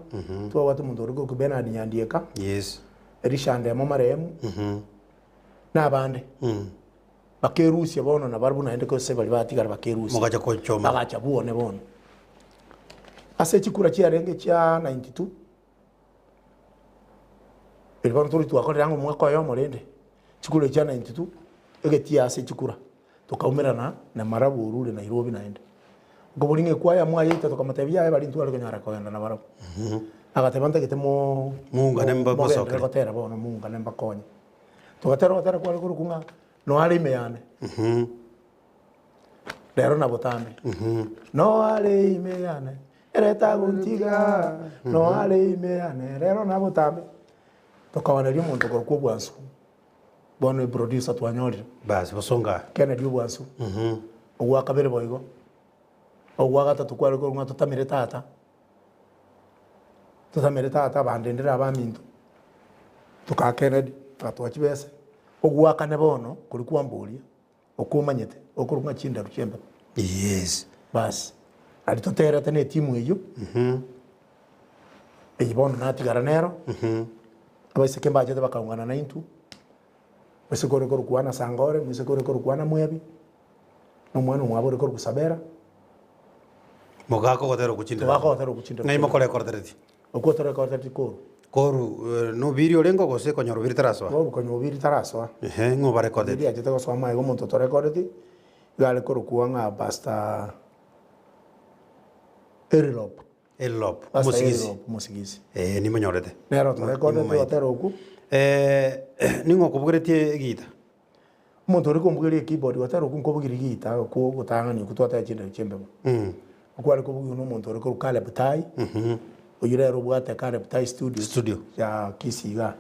Twabwate omonto ore korokwa Bernard Nyandieka, Yes. Elisha Ndemo marehemu, na abande. Bakerusia bono nabarabwo naende gose baria batigara bakerusia. Mogacha gochoma. Bagacha bwone bono. Ase chikura chiarenge chia 92, erio bono tori twakorire ang'e omwaka oyomo rende, chikura chia 92, egetia ase chikura, tokaumerana na Marabu orure Nairobi naende. Nkoboria ng'a ekwaya mwayeita tokamotebia yaya baria ntware konyara kogenda nabarabwo. Agateba ntagete mo Moungane mba- mogenderere mosokere. gotera bono moungane mbakonye. Togatera ogotera kware korokwa ng'a Noa are ime yane. Rero na botambe. Noa are ime yane, ere tagontiga. Noa are ime yane, rero na botambe. Tokaoneria omonto okorokwa obwansu. Bono eproducer twanyorire. Basi bosonga. Kennedy obwansu. Ogwa kabere boigo. Ogwa gatato kware korokwa ng'a totamere tata. Totamere tata abandendere abaminto, tokaa Kennedy, agatoa chibesa, ogoakane bono koria kwamboria, okwo omanyete, okorwa ng'a chindaru chi'embeba. Yes. Baas, aria toterete na etimu eyio, eyio bono natigara nero, abaiseke mbachete bakaungana naintwe, moiseke ore korokwa Anna Sangore, moiseke ore korokwa Anna Mwebi, na omwana omwabo ore korokwa Sabera. Mogaka ogotera okwo chindero. Togaka ogotera okwo chindero. Ng'ai mokorekordereti? Okwo torekordereti koru. Koru nobiri orenge gose konyora obiri tarasoa? Koru konya obiri tarasoa. Ehe, ng'o obarekodeti? Obiri achete gosoa magega omonto otorekodeti, iga are korokwa ng'a Pastor Erilop. Erilop, Pastor omosigisi. Erilop, omosigisi. Eh, nimonyorete. Nere otorekodeti Nimomaete. ogotera okwo. Ning'o okobugeretie egita? Omonto oria kombugeria ekeyboard gotera okwo nkobugeria gita okwo ogotang'ani okwo twateba chindero chi'embebo. Okwo are kobugiwa na omonto ore korwa Caleb Tai, oyio rero obwate Caleb Tai Studios Studio. ya Kisii igaa.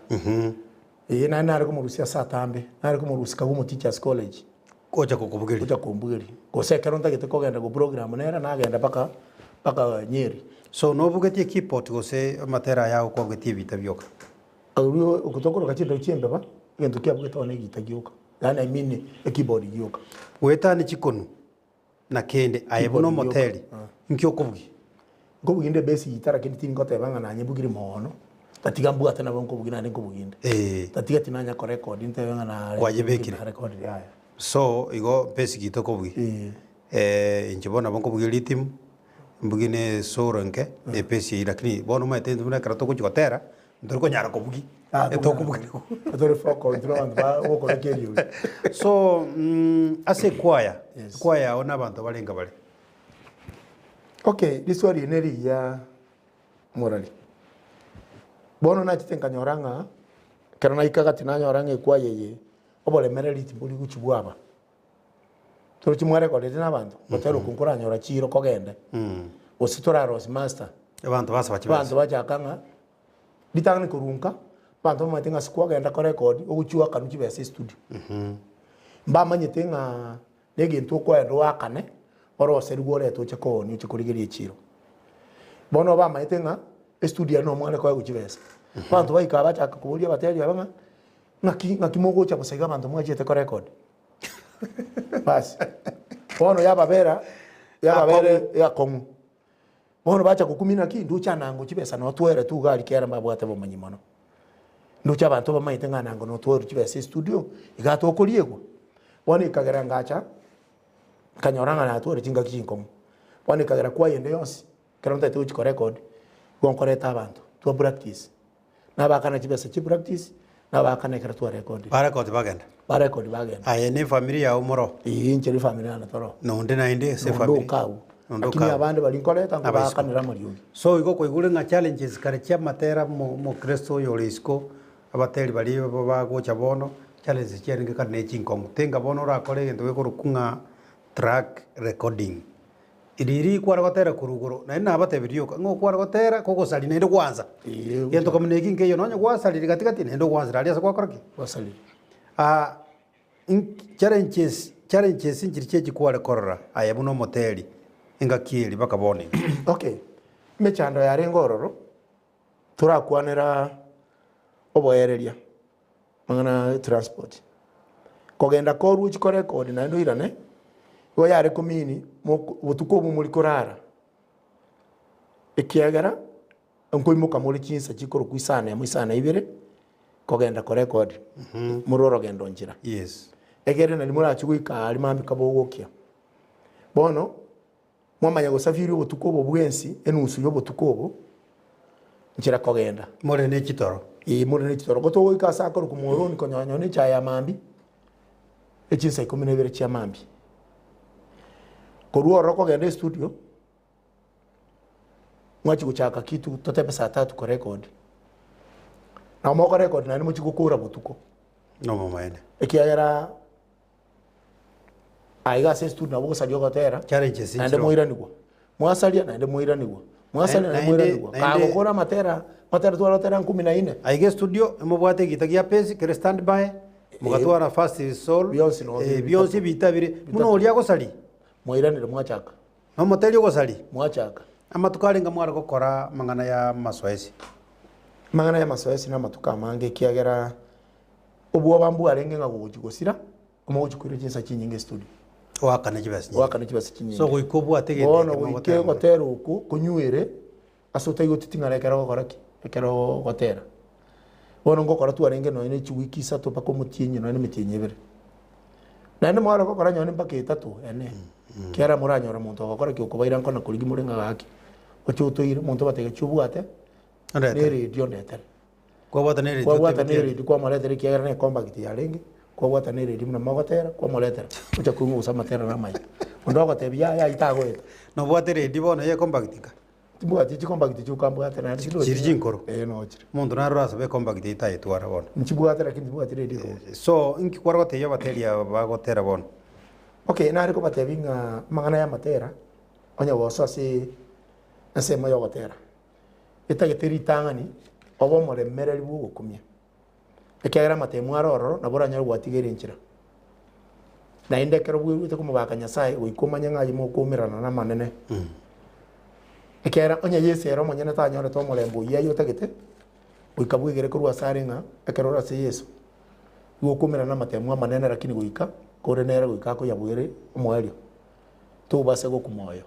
Eye naende nare komorusia ase atambe, nare komorusia Kagumo Teachers College. Gocha gokobugeria. Gocha kombugeria. Gose ekero ntagete kogenda goprogram nere nagenda mpaka mpaka Nyeri. So nobugetie keyboard gose amatera aya okwabugetie ebita bioka? Oria okotokoroka chindero chi'embeba, egento kiabugete one egita gioka, yaani I mean ekeyboard gioka. Goetania chikonu na kende, aye buna Keyboard gioka, omoteri, inki okobugia? Nkobugia inde bass guitar lakini tingoteba ng'a nanyebugiri moono, tatiga mbwate nabo nkobugia naende nkobugia inde. Eh. Tatiga tinanya korecord ntebe ng'a na Kwayebekire. narekodire yaya. So igo bass guitar okobugia. Eh. Inche bono nabo nkobugia rhythm, mbugie na esoro enke, na ebass eyio lakini bono omanyete intwe buna ekero togochia gotera, ntori konyara kobugia, etokobugia Tore vocal intwe abanto ba gokobeka eriogi. So ase ekwaya, Yes. ekwaya yao na abanto barenge bare? Okay, riswali eri nerigiya morari. Bono nachete nkanyora ng'a, ekero naika gati nanyora ng'a ekwaya eye, oboremereri tibori gochia bwaba. Torochi mwarekorete na abanto, gotera okwo nkoranyora chiiro kogende, gose torarosie master. Abanto basaba chibesa. Abanto bachaka ng'a ritang'ani korwa nka, abanto bamanyete ng'a ase kwagenda korekodi, ogochia oakanwe chibesa estudio. Mbamanyete ng'a na egento okoenda oakane, oroserigwe orete oche koonia oche korigeria echiiro. Bono bamanyete ng'a estudio aria nomo are koegwa chibesa. Abanto baika bachaka koboria abateri aba ng'a, ng'aki ng'aki mogocha bosa iga abanto mwachiete korekodi. Basi. Bono yababera, yababera akong'u. Bono bacha gokumia naki, ndoche anango chibesa notweretwe iga aria kera mbabwate bomanyi mono. Ndoche abanto bamaete ng'a anango notwerwe chibesa estudio, iga tokoriegwa. Bono ekagera ngacha, nkanyora ng'a natware chingaki chinkong'u. Bono ekagera kwaya ende yonsi, ekero ntagete gochi korecord, igo nkoreta abanto, twa practice. Nabakana chibesa chia practice, nabakana ekero twarecordire. Barecord bagenda. Barecord bagenda. Aye ne efamiri yao moro. Ee, inche ne efamiri yane toro. Nonde naende ase Nonde efamiri. oka abwo. Nonde Lakini oka abwo. abande baria nkoreta Abaisiko. nkobakanera amariogi. So igo kwaigure ng'a challenges kare chia amatera mo omokristo oyo ore isiko, abateri baria bagocha bono, challenges chiarenge kare ne chinkong'u. Tenga bono orakore egento gekorokwa ng'a track recording. Riria kware gotera korwa igoro, naende nabatebirie rioka, ng'a okware gotera kogosaria naende gwansa. Egento kamuna eki nkeiyo, nonye gwasarire gati gati naende ogwansera aria ase gwakora ki? Gwasarire. Ah, nki challenges challenges nchiri chiachi kware korora aye buna omoteri engaki eria mpaka bono iga? Okay, emechando yarenge ororo, torakwanera oboereria. Amang'ana ya transport, kogenda korwa ochie korekodi naende oirane, igo yare komini moko botuko obwo mori korara, ekiagera nkoimoka more chinsa chikorokwa isano emo isano na ibere, kogenda korekodi more orogendo nchera. Yes. Ekere nari morachie goika aria mambia kabogokia. Bono, mwamanya gosafiri obotuko obo bwensi, enusu ya obotuko obo, nchera kogenda. More ne chitoro. Ee, more ne chitoro. Ko togoika ase akorokwa Moroni konyonya nonya echae ya mambia, echinsa ikomi na ibere chia mambia. Korwa ororo kogenda estudio, mwachia gochaka kitu totebe saa tatu korekodi. Nabo mokorekodi naende mochie gokora botuko. Nobomaene. Ekiagera. Aiga ase estudio nabo ogosaria ogotera Challenges naende nchiroo. mwairanigwa mwasaria naende mwairanigwa mwasaria naende Naende- mwairanigwa naende- kagokora amatera matera twarotera nkumi na ine Aiga estudio emobwate egita gia pesi kere stand by mogatwara first soul Bionsi no eh, bionsi ebita bire buna oria agosaria mwairanire mwachaka nomoteri ogosaria mwachaka amatuko arenge mware gokora amang'ana ya amasoesi. Amang'ana ya amasoesi na amatuko amange ekiagera obwoba mbwarenge ng'a gogochi gosira Omogochi koira chinsa chinyinge estudio. Oakane chibesa chinyinge. Oakane chibesa chinyinge. So goika obwate egento Bono ekemo goika ogotera. ogotera okwo konywere ase otaigotiting'ana ekero ogokora ki? Ekero ogotera. Bono ngokora twarenge nonye ne chiwiki isato mpaka omotienyi nonye ne emetienyi ebere. Naende mware gokora nonye mpaka etato ene, kiagera moranyore monto ogokora ki? Okobaira nkona korigia more ng'a gaki, oche otoire, omonto obatebia chi obwate, Ondetere. ne eredio ondetere. Kwabwata ne eredio Kwabwata otebeti ne aria. eredio kwamoretera ekiagera ne compact yarenge, kwabwata ne eredio buna mogotera, kwamoretera, ocha koigwa gose amatera namaya. Onde ogotebia yaya ayio tagoeta. Nobwate eredio bono ye compact nka? Timbwati chicompact chioka mbwate naende chirochio. Chiri chinkoro? Eh nochire. Omonto naro orasabe ecompact eyio tayetwara bono. Nchibwate lakini timbwati eredio ekobugia. So, inki kware gotebia abateri aba bagotera bono? Okay, nare kobatebia ng'a amang'ana ya amatera, onye gosoa ase ensemo ya ogotera. Etagete ritang'ani obe omoremereri bw'ogokumia, ekiagera amatemo are ororo nabo oranyare gwatiga ere enchera. Naende ekero bweruete komobaka Nyasae goika omanye ng'a aye mokoumerana namanene. Ekiagera onye Yeso ere omonyene tanyorete omorembe oyio aye otagete, goika bwegere korwa ase are ng'a ekero ore ase Yeso, nigo okoumerana namatemo amanene lakini goika kore nere goika akoyabwere omoerio, tobasa gokuma oyo.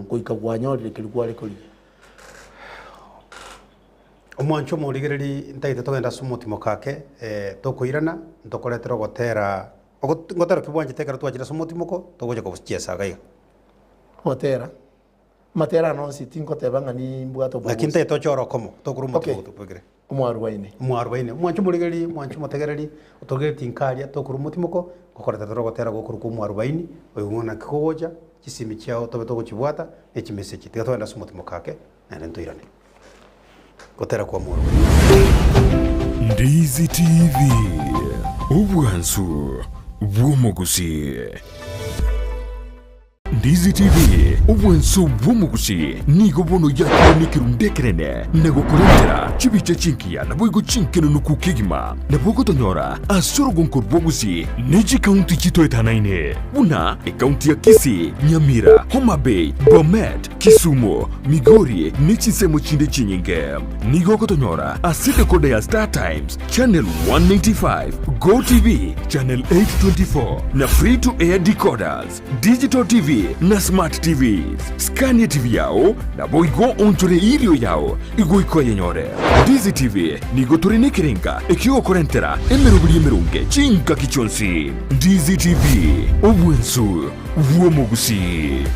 Goika gwanyorire keria kware korigia. Omwancho omorigereri ntagete togende ase omotimoka ake eh, tokoirana ntokoretera ogotera ogot ngotera ki bwanchete ekero twachire ase omotimoko togocha kochiesa iga iga. Ogotera, amatera ane onsi tingoteba ng'a nimbwate Naki obogusi. ntagete tochore okomo tokore Okay, omotimoko tobekere. Omwarubaini. Omwarubaini. Omwancho omorigereri, omwancho omotegereri, otogereti nkaria tokore omotimoko, ngokoreta tore ogotera gokorokwa omwarubaini, oigwe ng'a naki kogocha, chisimi chiao tobe togochibwata, ne chimessage. Tiga togende ase omotimoko ake, naende ntoirane. Gotera kwa omwarubaini. Ndizi TV, obwansu bw'omogusii. Ndizi TV, obwanso bw'omogusi nigo bono yakire nekerundu ekenene na gokorentera chibicha chingiya naboigo chinkenenuku kegima. Nabo ogotonyora ase orogonko rw'obogusi ne chikaunti chitoetanaine buna ekaunti ya Kisii, Nyamira, Homa Bay, Bomet, Kisumu, Migori ne chinsemo chinde chinyinge. Nigo ogotonyora ase decoder ya Star Times, Channel 195, Go TV, Channel 824 na Free to Air decoders, Digital TV na Smart TVs. Scan TV yao naboigo onchore irio yao igoika oyenyore. Ndizi TV nigo tore nekerenga ekiogokorentera emeroberi emerunge chingaki chionsi. Ndizi TV, obwensu bw'omogusii.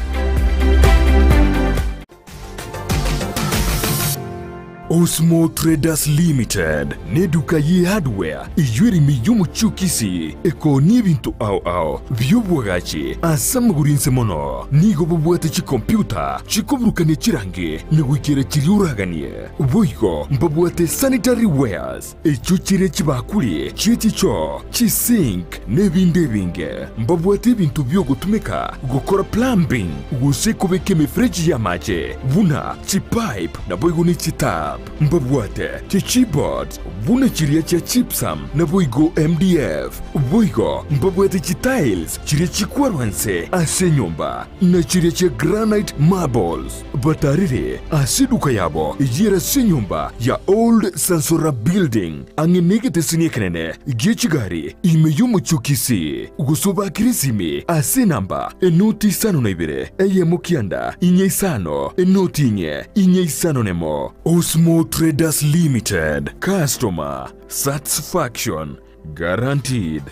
Osmo Traders Limited neduka ye hardware eyio ere ime y'omochie o Kisii ekoonia ebinto ao ao bi'obwagachi ase amagoro inse mono. Nigo bobwate chikompiuta chikoburukania chirangi na goikera chiria oraganie. Boigo mbabwate sanitary wares echio chire chibakuri chie chichoo, chisink na ebinde ebinge. Mbabwate ebinto bi'ogotumeka gokora plumbing gose kobeka emefereji y'amache buna chipipe naboigo ne chitap. Mbabwate chichipboards buna chiria chia gypsum naboigo MDF. Boigo mbabwate chitiles chiria chikwarwa nse ase enyomba na chiria chia granite marbles. Batarire ase eduka yabo eyio ere ase enyomba ya Old Sansora Building ang'e negeteseni ekenene gie chigari ime y'omochie o Kisii, gose obakere esimi ase enamba enoti isano na ibere eyemo kianda inye isano enoti inye inye isano nemo. Osmo Traders Limited, Customer Satisfaction Guaranteed.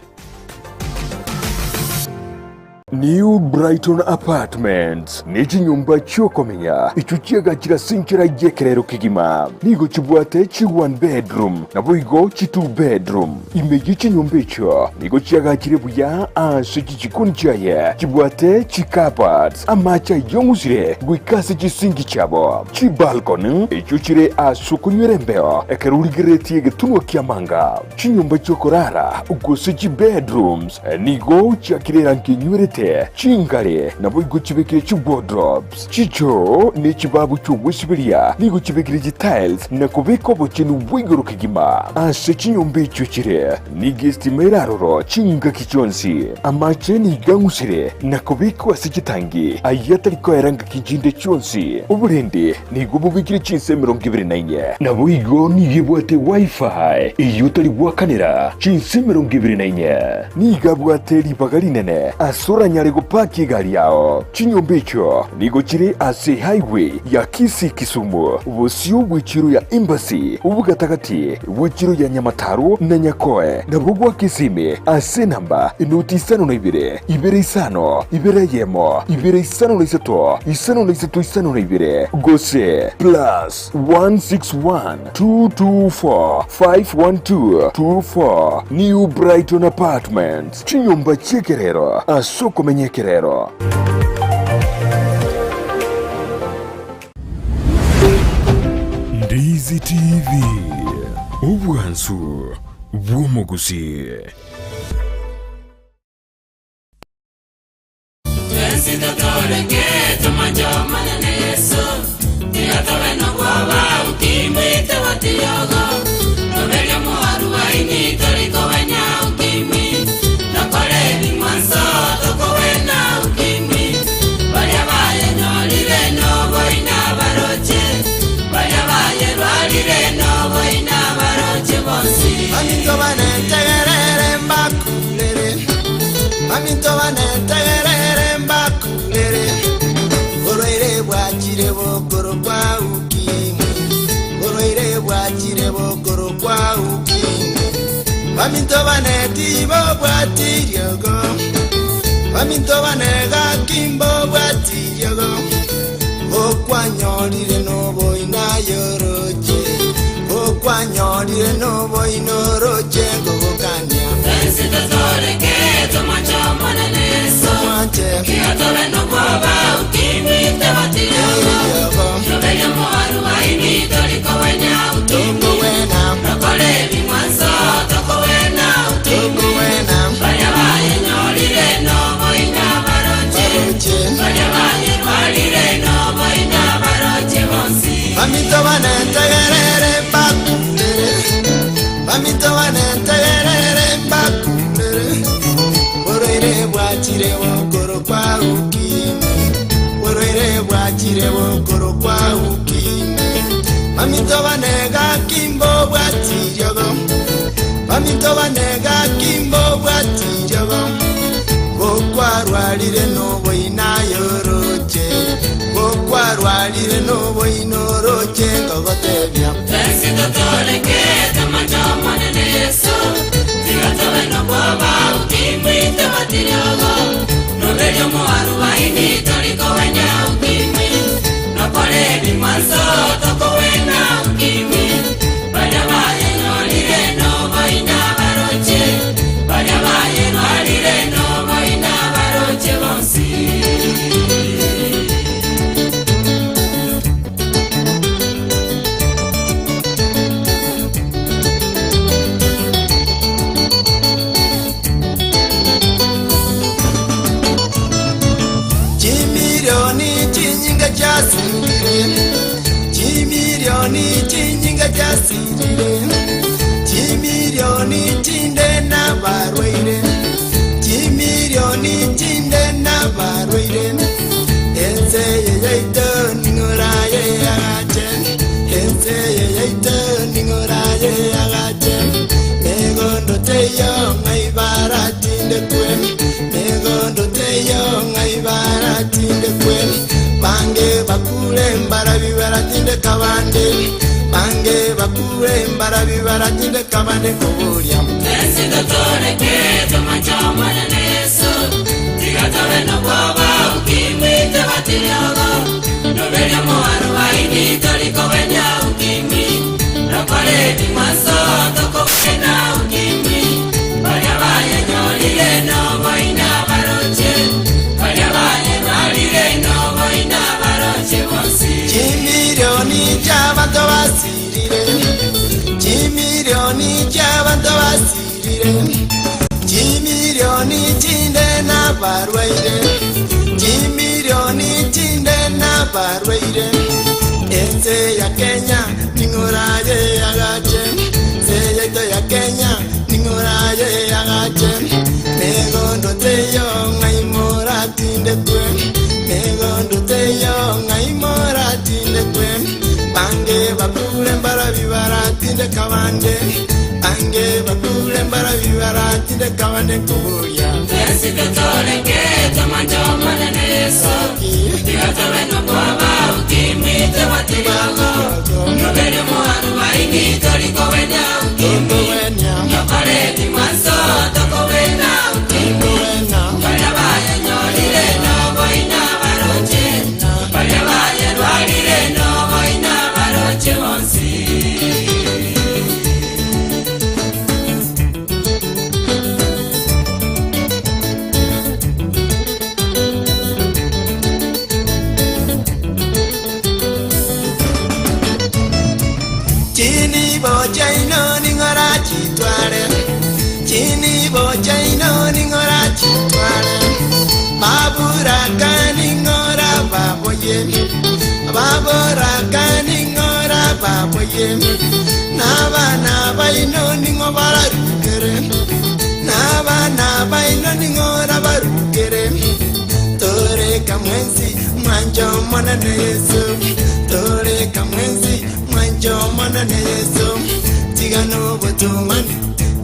New Brighton Apartments ne chinyomba chi'okomenya echio chiagachire ase enchera y'ekerero kegima. Nigo chibwate chi one bedroom naboigo chi two bedroom. Ime ye chinyomba echio nigo chiagachire buya ase chichikoni chiaye chibwate chicupboards, amache ayong'usire goika ase chisinki chiabo, chibalcony echio chire ase okonywera embeo ekero origereretie egetunwa ki'amanga. Chinyomba chi'okorara, gose chibedrooms, nigo chiakire erangi enywerete, chingare naboigo chibekire chiwardrobes, chichoo ne chibabu chi'ogwesiberia nigo chibekire chitiles na kobeka obochenu bwa igoro kegima. Ase chinyomba echio chire nigo estima ere aroro chingaki chionsi. Amache nigo ang'usire na kobekwa ase chitangi ayio atari koera ngaki chinde chionsi. Oborendi Nigo bobekire chinsa 24. Naboigo nigo ebwate Wi-Fi eyio otari goakanera chinsa 24. Nigo abwate ribaga rinene ase oranyare gopaki egari yao. Chinyomba echio nigo chire ase highway ya Kisii-Kisumu, bosio bw'echiro ya Embassy, obogatagati bw'echiro ya Nyamataro na Nyakoe, nabo goaka esimi ase enamba enoti isano na ibere, ibere isano, ibere eyemo, ibere isano na isato, isano na isato isano na ibere, gose plus 161 224 512 24 New Brighton Apartments, chinyomba chi'ekerero ase okomenya ekerero. Ndizi TV, obwansu bw'omogusii. Twensi totooreke, tomanche Omonene Yeso, Tiga tobe nobwoba, ukimwi togotiogo, Toberie omorwaini, tori kogwenia ukimwi, Tokore ebing'wanso, tokogwena ukimwi, Baria bayenyorire noboina baroche, Baria bayerwarire noboina baroche bonsi. Baminto bane ntegerere mbakurere, Baminto bane ntegerere mbakurere, Borwaire bwachire bokorokwa ukimwi, Borwaire bwachire bokorokwa ukimwi, Baminto bane tibobwati riogo, Baminto bane gaki mbobwati riogo, Okwanyorire noboina yoroche, Okwanyorire noboina oroche ngogokania. Twensi totooreke, tomwanche Omonene Yeso, Tomwanche. Tiga tobe nobwoba, ukimwi tebotiri obo. Toberie omorwaini, tori kogwenia ukimwi. Tokogwena. Tokore ebing'wanso, tokogwena ukimwi. Tokogwena. Baria bayenyorire noboina baroche. Baroche. Baria bwanchire bokorokwa ukimwi. Baminto bane gaki mbobwati riogo, baminto bane gaki mbobwati riogo, gokwarwarire noboina yoroche, gokwarwarire noboina oroche ngogotebia. Twensi totoleke tomanche Omonene Yeso, tiga tobe nobwoba ukimwi tebatiriogo, noberia omoarubaini torikowenya ukimwi, nokore ebing'wanso tokowena ukimwi, baria bayenyorire noboina baroche, baria bayerwarire noboina baroche bonsi. Chimilioni chinyinga chasirire, chimilioni chinyinga chasirire, chimilioni chinde nabarwaire, chimilioni chinde nabarwaire. Ense yeyaito ning'oraye agache, ense yeyaito ning'oraye agache. Megondo teyo ng'aibaratinde kwe, megondo teyo ng'aibaratinde kwe. Bange bakure mbarabi baratinde kabande, bange bakure mbarabi baratinde kabande koburia. Twensi totoleke tomanche Omonene Yeso, tiga tobe nobwoba ukimwi tebatiriogo, noberia omoarubaini torikowenya ukimwi, nokore ebing'wanso tokowena ukimwi, baria bayenyorire noboina baroche, baria bayerwarire noboina baroche bonsi. Chimilioni ch'abantu basirire, chimilioni ch'abantu basirire, chimilioni chinde n'abarwaire, chimilioni chinde n'abarwaire. Ense ya Kenya ning'oraye agache, ense yaito ya Kenya ning'oraye agache. Megondo teyo ng'aimoratinde kwe, megondo teyo ng'aimoratinde kwe. Bange bakure mbarabi baratinde kabande, bange bakure mbarabi baratinde kabande koburia. Twensi totoleke tomanche Omonene Yeso, tiga tobe nobwoba ukimwi tebatiriogo, noberia omoarubaini torikowenya ukimwi, nokore ebing'wanso tokowena ukimwi, baria bayenyorire noboina baroche, baria bayerwarire noboina baroche bonsi. Chini bochaino ning'ora chitware, chini bochaino ning'ora chitware, baburaka ning'ora baboye, baburaka ning'ora baboye, n'abana baino ning'o bararukere, n'abana baino ning'ora barukere. Toreka mwenzi mwanjo mwanane Yesu, toreka mwenzi mwanjo mwanane Yesu. Tigano botumani,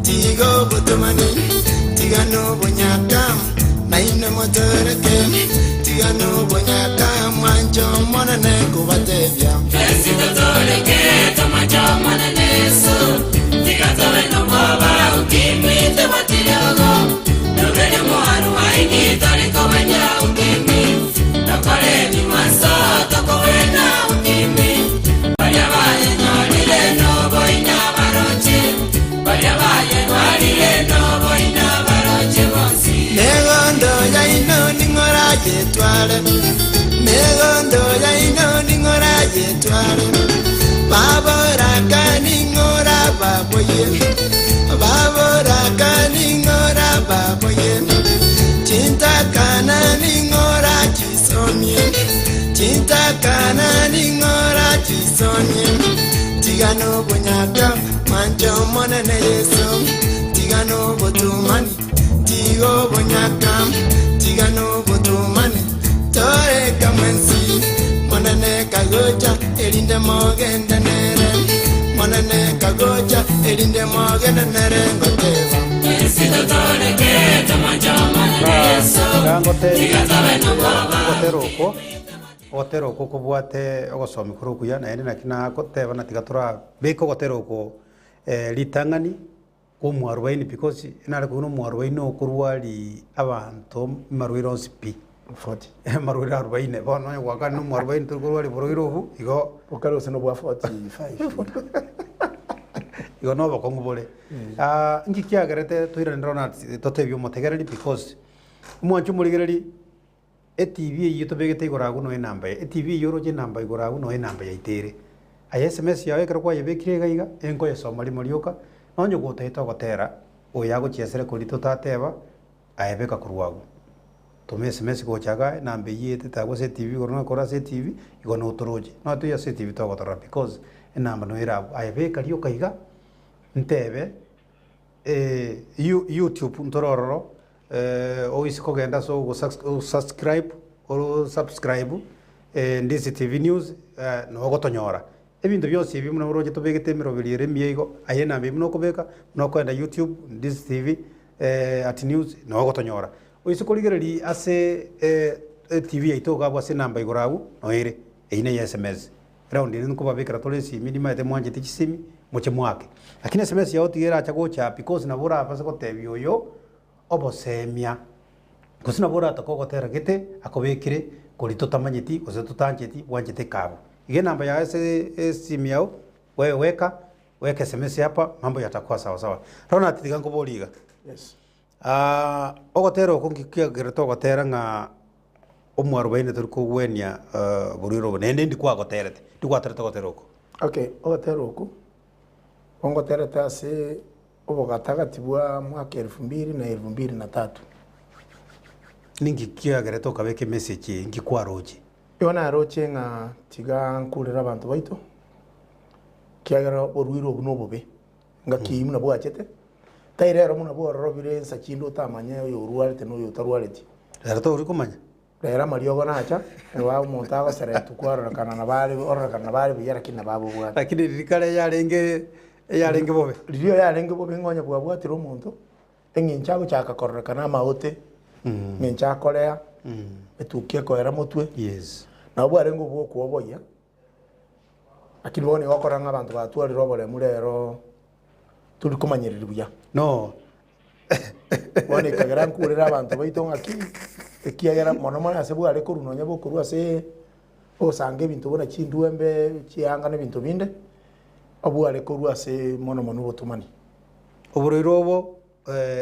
tigo botumani, tigano bonyaka, maino motoreke, tigano bonyaka mwanjo mwanane kubatebya. Twensi totoleke tomanche Omonene Yeso, tiga tobe nobwoba ukimwi tebatiriogo, noberia omoarubaini torikowenya ukimwi, nokore ebing'wanso tokowena ukimwi, baria bayenyorire noboina baroche, baria bayerwarire noboina baroche bonsi. Megondo yaino ning'ora yetware, megondo yaino ning'ora yetware, baboraka ning'ora baboye, baboraka ning'ora baboye, chintakana ning'ora chisomie, chintakana ning'ora chisomie, tigano bonyaka mwancho monene Yesu, tigano botumani, tigo bonyaka, tigano botumani, toreka mwensi. kagocha erinde mogende nere Monene kagocha erinde mogende nere ngoteba Ogotera oko ogotera oko kobwate ogosomi kore okuya naende naki nagoteba na tiga torabeke ogotera oko ritang'ani kwa omwarubaini because nare kobuna omwarubaini okorwaria abanto amarwaire onsi pi. 40. Amarwaire arubaine bono onye gwakana na omwarubaini tori korwaria borwaire obwo igo. Okare gose nobwa 45. Igo na obokong'u bore. Nki kiagerete toirane Ronald totebie omotegereri because omwanchi omorigereri Etv eyio tobegete igoro agwo noe enamba ya etv eyio oroche enamba igoro agwo noe enamba yaito ere. Aye sms yao ekero kwayebekire iga iga, enkoyesoma rimo rioka, nonye gotaete ogotera, oyo agochiesere koria totateba, aye beka korwa agwo. Toma sms gocha igaa, enamba eyio etete agwo ase etv igoro noe kore ase etv, igo notoroche. Nonya toiyo ase etv togotorora because enamba noyo ere abwo. Aye beka rioka iga, ntebe YouTube ntore ororo, Oise kogenda ase ogosubscribe oro subscribe Ndizi TV News nabo ogotonyora. Ebinto bionsi ebi buna oroche tobegete emeroberi ere emiya igo, aye enamba eyio buna okobeka, buna okoenda YouTube Ndizi TV at News nabo ogotonyora. Oise korigereria ase etv yaito iga abwo ase enamba igoro abwo noo ere, eyio neye sms. Round ere nkobabekera tore esimi nimaete mwanchete chisimi moche moake. Lakini sms yao tiga eracha gocha because nabo orabase gotebia oyo obosemia gose nabo oratoke ogotera gete akobekire koria totamanyeti gose totancheti bwanchete ekabu. Iga enamba yao ase esimi yao wewe weka weka sms hapa mambo yatakuwa sawa sawa. Ronald tiga nkoborie iga. Yes. Ogotera oko nki kiagerete ogotera ng'a omwarobaini tori kogwenia oborwaire obo naende ndi kwagoterete, ndi gwaterete ogotera oko? Okay, ogotera oko, gongoterete ase obogatagati bwa mwaka elfu mbili na elfu mbili na tatu. Ninki kiagerete okabeka emessage eye, nki kwaroche? Igo naroche ng'a tiga nkurere abanto baito, ekiagera oborwaire obwo nobobe, ngaki eyio buna bwachete, tai rero buna bwororobire ensa chinde otamanye oyo orwarete na oyo otarwareti. Rero tori komanya. Rero amariogo nacha, eba omonto agoseretwa kwarorekana nabo are ororekana nabo are buya lakini nabo abobwate. Lakini riria kare yarenge eyarenge bobe. Riria yarenge bobe ng'a onye bwabwatire omonto, eng'encho agochaka kororekana amaote, eng'encho akorea, etukia ekoera motwe, Yes. nabo bwarenge obwo okwoboyia, lakini bono nigo okorora ng'a abanto batwarire oboremu rero tori komanyereri buya. No. Bono ekagera nkurere abanto baito ng'aki, ekiagera mono mono ase bware korwa nonya bokorwa ase ogosanga ebinto buna chindwembe, chianga na ebinto binde, obware korwa ase mono mono obotomani. Oborwaire obo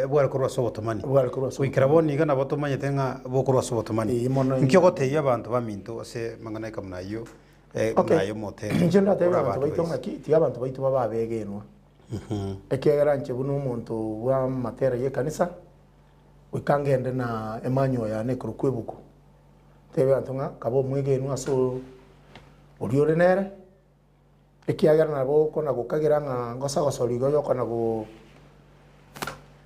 bware korwa ase obotomani. Bware korwa ase Goikera bono iga nabo tomanyete ng'a bokorwa ase obotomani. Ee, mono Inki ogotebia abanto baminto ase amang'ana eka buna ayio, buna ayio motebe Inche ndatebie ore abanto abanto baito baise? ng'aki, tiga abanto baito babe abegenwa. Ekiagera inche buna omonto bw'amatera y'ekanisa, goika ngende na emanual yane ekorokwa ebuku, ntebie abanto ng'a kabe omwegenwa ase oria ore nere, ekiagera nabo okona gokagera ng'a ngosagosoria igo yokona go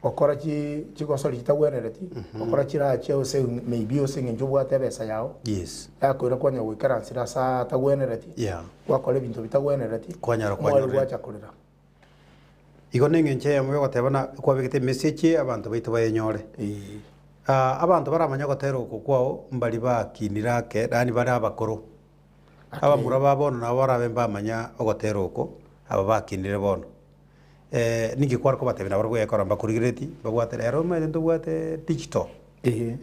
gokora chi chigosori chitagwenereti, gokora chirache ase maybe ase eng'encho obwate ebesa yago, Yes. yakoira kwanya goikaransera ase atagwenereti. Yeah. Gwakora ebinto bitagwenereti, Kwanyara omwari kwanyorire. gwacha korera. Igo neng'encho eyemo yogoteba na kwabegete emessage abanto baito bayenyore. Eeh. Ah, abanto baramanye ogotera oko kwao mbari bakinire ake yaani bare abakoro. Abamura ba bono nabo barabe mbamanya ogotera oko, aba bakinire bono. Ninki kware kobatebia nabarabwo ekero mbakorigereti mbabwate rero omanyete ntobwate digital. Eeh.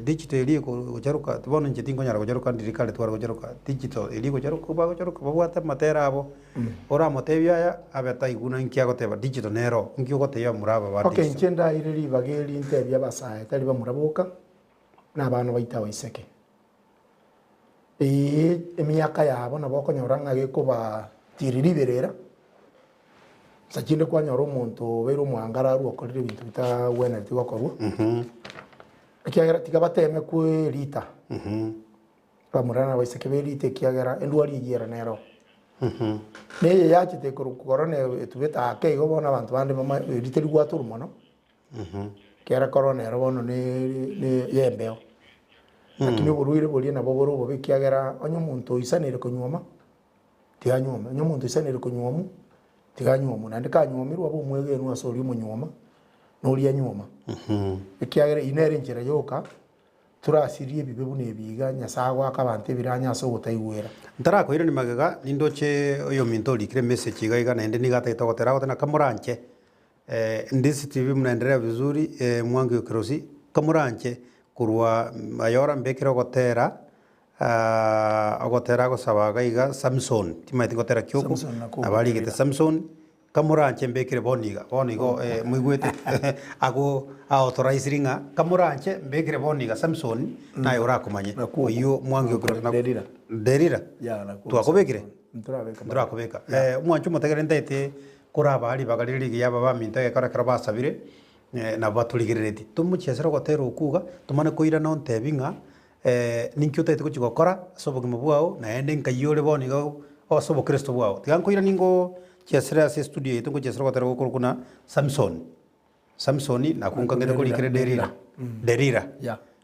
Digital eria egocharoka bono inche tinkonyara gocharoka ndiri kare tware gocharoka digital eria egocharoka bagocharoka babwate amatera abo, oramotebie aya abe ataigwa na inki agoteba digital nero, inki ogotebia abamura aba ba Okay, digital. inche ndaire ribaga eri ntebie abasae tari bamura boka, na abana baito abaiseke. Ee, emiaka yabo nabo okonyora ng'a gekobatiria riberera, Nsa chinde kwanyora omonto obeire omoangararu okorire ebinto bitagwenereti gokorwa, ekiagera tiga bateme kwerita, abamura na abaiseke berite ekiagera endwari eyio ere nero. Na eye yachete korwa korona etubete ake igo bono abanto bande bama eri teri gwatorwa mono, ekiagera korona ero bono ne ne ya embeo. Lakini oborwaire boria nabo bore obobe ekiagera onye omonto oisaneire konyuoma. Tiga anyuome, onye omonto oisanire konyuomwa, tiga anyuomwe, naende kanyuomirwe abe omwegenwa ase oria omonyuoma, na oria anyuoma. Ekiagera eyio nere enchera yoka torasirie ebibe buna ebi iga, Nyasae agoaka abanto ebiranya ase ogotaigwera. Ntarakoirania magega, nindoche oyominto orikire emessage iga iga naende nigo atagete gotera agoteba ng'a kamoranche Ndisi TV mnaendelea vizuri Mwangi Okirosi, kamoranche korwa Mayora mbekere ogotera ogotera agosaba iga iga Samson, timanyeti ngotera ki okwo, Samson nakwo nabo arigete ogoterera. Samson, kamoranche mbekere bono iga, bono igo moigwete ago aauthorize ng'a kamoranche mbekere bono iga Samson, naye orakomanye, Nakwo okwo. oyio Mwangi Okirosi nakwo. Delila. Delila? Yeah, nakwo Twakobekire? Samson. Ntorabeka. Ntorakobeka. Omwancho omotegereri ntaete korabaa ribaga rire rigiya aba baminto egekora ekero basabire, nabo batorigereretie. Tomochiesere ogotera okwo iga, tomane koirana ontebi ng'a ninki otagete gochia gokora ase obogima bwao, naende nkai ore bono iga ase obokristo bwao. Tiga nkoiranie ngochiesere ase estudio yaito ngochiesere ogotera gokorokwa buna Samson, Samson nakwo nkang'ete korikire Delila, Delila,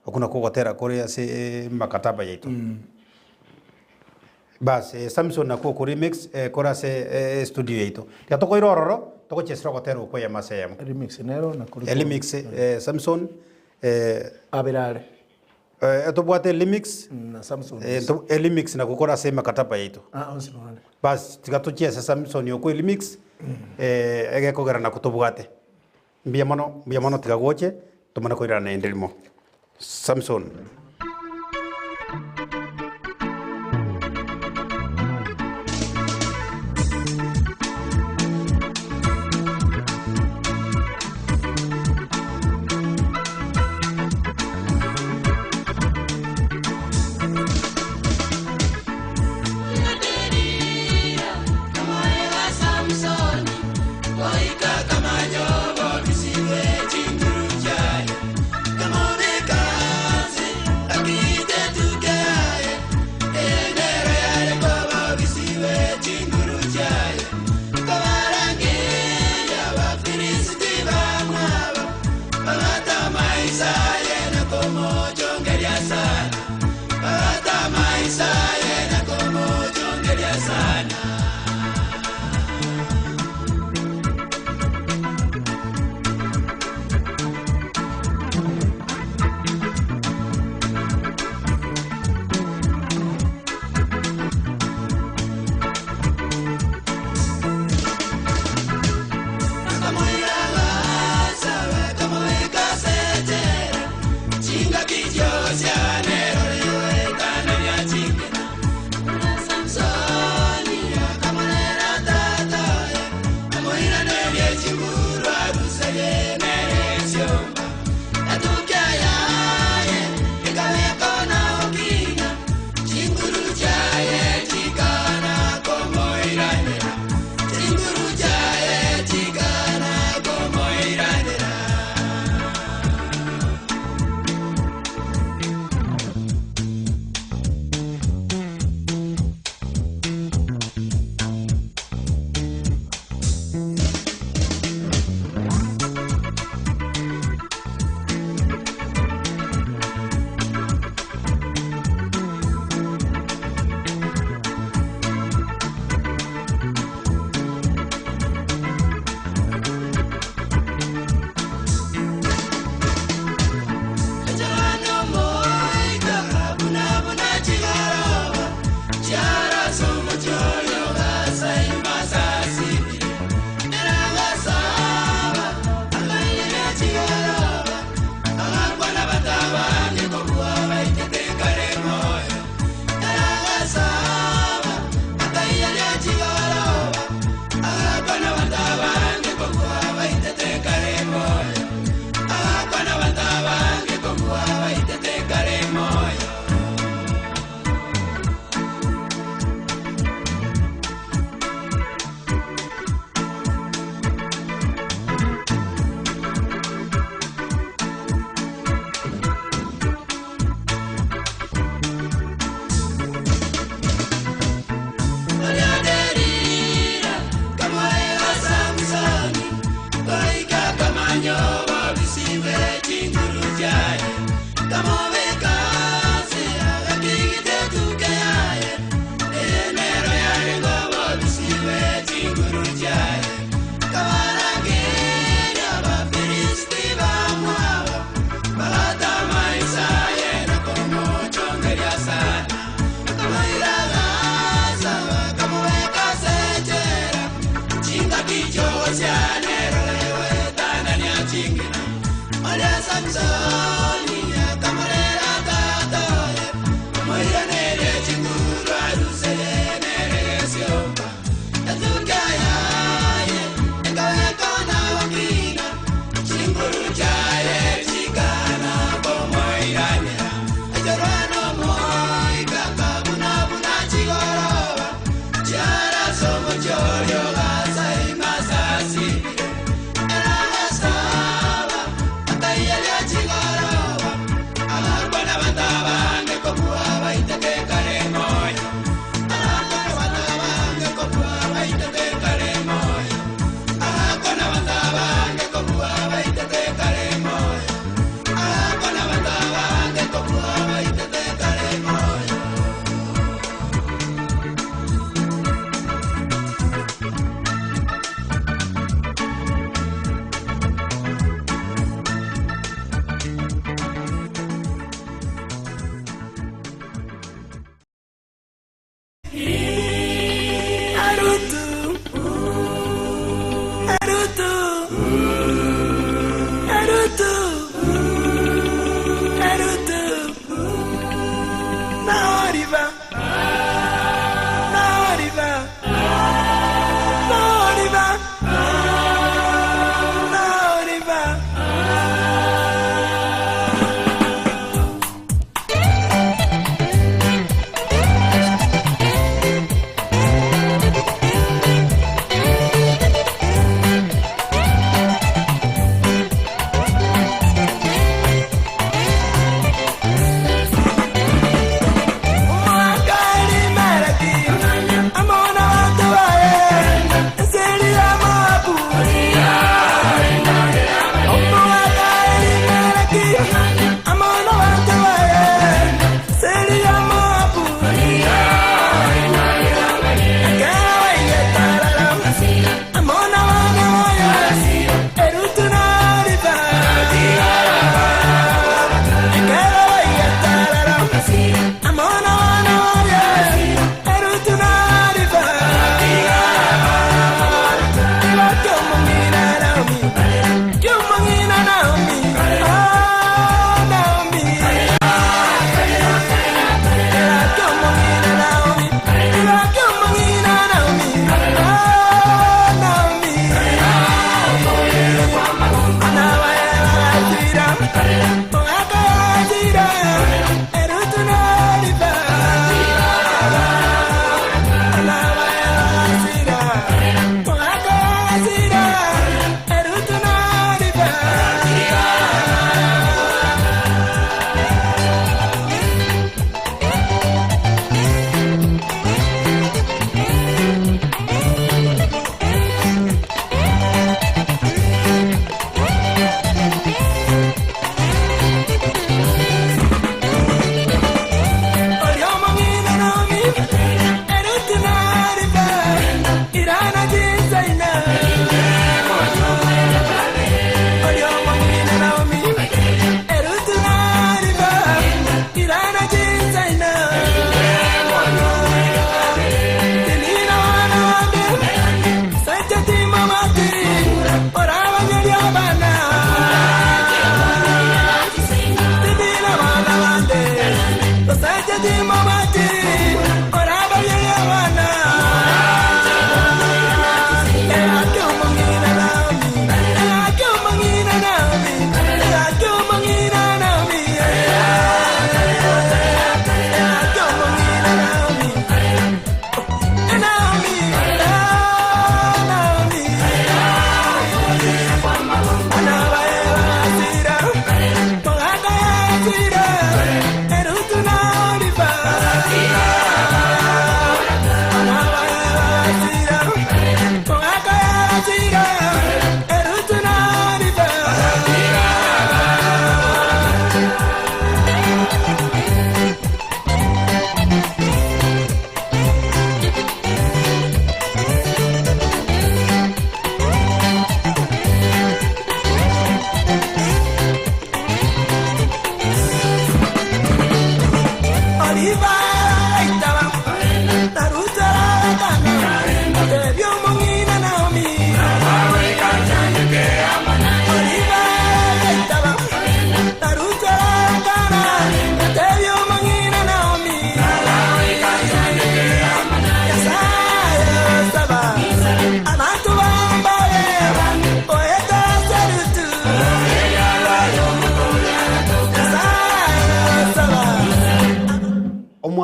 okwo nakwo ogotera kore ase emakataba yaito. Bas Samson nakwo oko remix kore ase estudio yaito. Tiga tokoira ororo togochiesera ogotera okwo eyemo ase eyemo. Remix nero nakori Remix Samson abere are. Etobwate elimix, Na Samson. elimix nakwo kore ase emakataba yaito. Ah, onsi nore. Bas tiga tochiese Samson okwo elimix, egekogera nakwo tobwate. Mbuya mono, mbuya mono tiga goche, tomane koirana naende rimo. Samson.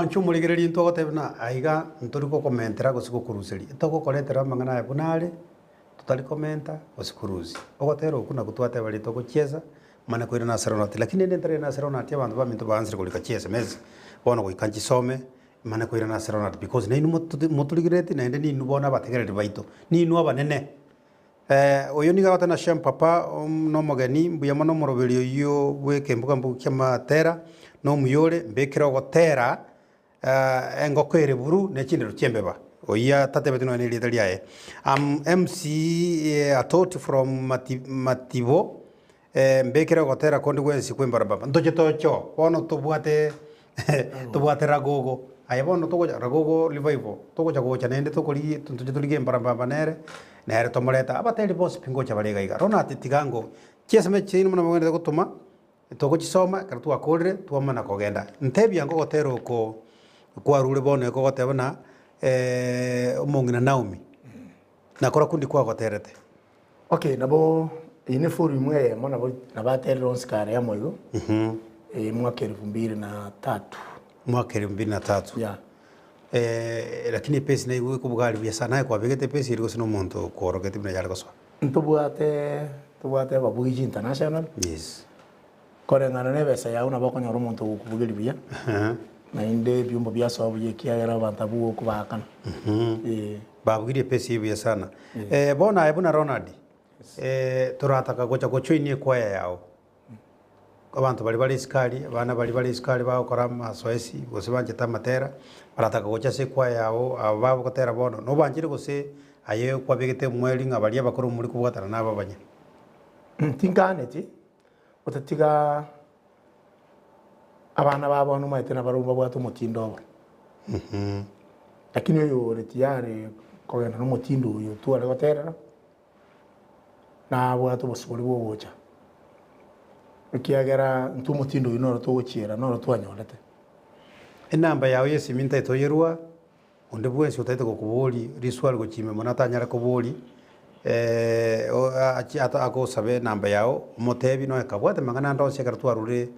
Mwanche omorigereria intwe ogoteba buna aiga ntori gokomentera gose gokoruseria, togokoretera amang'ana aya buna are, totari komenta gose korusia. Ogotera okwo nakwo twateba riria togochiesa, mane koirana ase Ronald. Lakini rende ntarairana ase Ronald abanto baminto baansire korika chiSMS, bono goika nchisome, mane koirana ase Ronald because nainwe moto motorigerereti naende ninwe bono abategereri baito, ninwe abanene. Oyo nigo agoteba na Shem papa nomogeni, mbuya mono omoroberi oyio bw'ekembuga mbugu ki'amatera, nomuya ore, mbekere ogotera engoko ere buru ne chindero chi'embeba. Oyio atatebeti nonya na erieta riaye. Am MC Atoti from Mati Matibo, mbekere ogotera konde gwensi kw'embarabamba. Ntoche tochoo, bono tobwate tobwate ragogo, aye bono togocha ragogo revival, togocha gocha naende tokorigia ntoche torigie embarambamba nere, nere tomorete. Abateri bonsi pi ngocha bare iga iga. Ronald tiga ngo, chieseme chiaino buna mogenderete gotoma, togochisoma ekero twakorire, twamana kogenda. Ntebia ango ogotera oko kwarure bono ekogoteba buna omong'ina Naomi, nakora kundi kwagoterete. Okay, nabo eye ne forum eyemo nabo nabaterire onsi kare amo igo, mwaka elfu mbili na tatu. Mwaka elfu mbili na tatu. Yeah. Lakini epesi naigwe ekobuga aria buya sana, aye kwabegete epesi eria gose na omonto okworogeti buna yare gosoa? Ntobwate ntobwate ababugi international. Yes. Koreng'ana na ebesa yao nabo okonyora omonto ogokubugeria buya, naende ebiombo biasoa buya ekiagera abanto abwo gokobaakana. Ee. Babugirie epesi eye buya sana. Bono aye buna Ronald, torataka gocha gojoinia ekwaya yao. Abanto baria bare isiko aria, abana baria bare isiko aria bagokora amasoesi gose banchete amatera, barataka gocha ase ekwaya yao aba bagotera bono, nobanchire gose aye kwabegete omweri ng'a baria abakoro more kobwatana nabo abanya? Tinkaneti, Otatiga abana ba bono omanyete nabarabwo mbabwate omotindo obo. Lakini oyo ore tiyari kogenda na omotindo oyo tware goterera, nabwate obosibore bwa ogocha, ekiagera intwe omotindo oyio noro togochiera noro twanyorete. Enamba yao ya esimi ntaete oyerwa. Onde bwensi otaete gokoboria riswali gochia ime mono atanyare koboria, achie agosabe enamba yao, omotebi nonya kabwate mang'ana ande onsi ekero twarure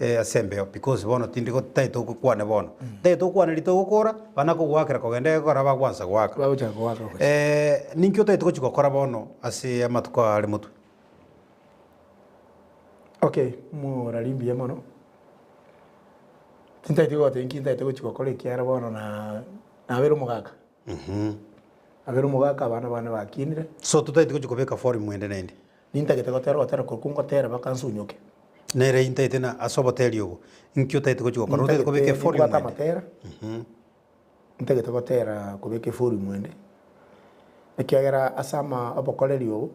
ase embeo because bono tindi taete okwane bono. Ntaete okwane riria togokora, bana kogoakera kogenda egekora bagwansa goaka. Bagochaka goaka gochia. Ninki otaete gochia gokora bono ase amatuko aya are motwe? Okay, morari mbuya mono. Tintaeti goteba inki ntaete gochia gokora ekiagera bono na nabeire omogaka. Nabeire omogaka abana bane bakinire. So totaeti gochia kobeka forum ende naende? Nintagete gotera ogotera korokwo ngotera mpaka nsunyoke. Nere intaete na ase oboteri obo, inki otaete gochia gokora? Otaete kobeka Nintagete eforum nimbwate ende? amatera, ntagete gotera kobeka eforum ende, ekiagera ase ama obokoreri obo,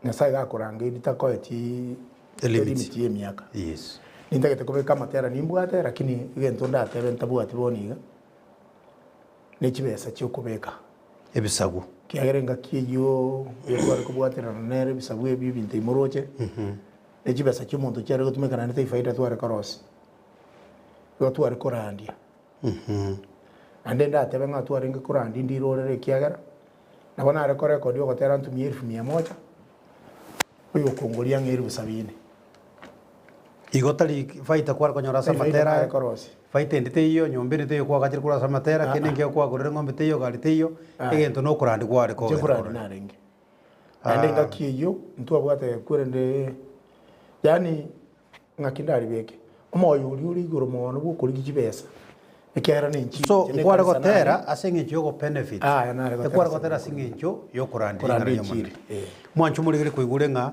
Nyasaye gakorangeria takoeti Elimit. elimit ya emiaka. Yes. Nintagete kobeka amatera nimbwate lakini egento ndatebe ntabwati bono iga, ne chibesa chiokobeka. Ebisagu. Ekiagera engaki eyio oyo tware kobwaterana nere ebisagu ebi ebinto ebi moroche, ne chibesa chia omonto chiare gotumeka naende tari faida tware korosia. Igo tware korandia. Naende ndatebe ng'a twarenge korandia ndirorere ekiagera, Nabo nare korekodia ogotera ntumie elfu mia moja, oyokongoria ang'e elfu sabini. Igo tari faita kware konyora ase Tari faida amatera nare aya, korosia. faita ende teiyo, nyomba ende teiyo kwagachire korwa ase amatera, Ah, kende ah. nkeiyo kwagorire ng'ombe teiyo, gari teiyo, Ah. egento na okorandia kware Inche kogenda nkorandi korora. narenge. Naende engaki eyio, ntwabwate kwerende yaani Ng'aki ndaribeke omoyo oria ore igoro mono bw'okorigia chibesa, ekiagera nenchiri So inche nkware nekanisa nare. gotera ase eng'encho y'ogobenefit, Aya nare gotera ekware ase gotera ase eng'encho eng'encho y'okorandia ring'ana Korandia ri'Omonene. enchiri, eh. Mwanche omorigere koigure ng'a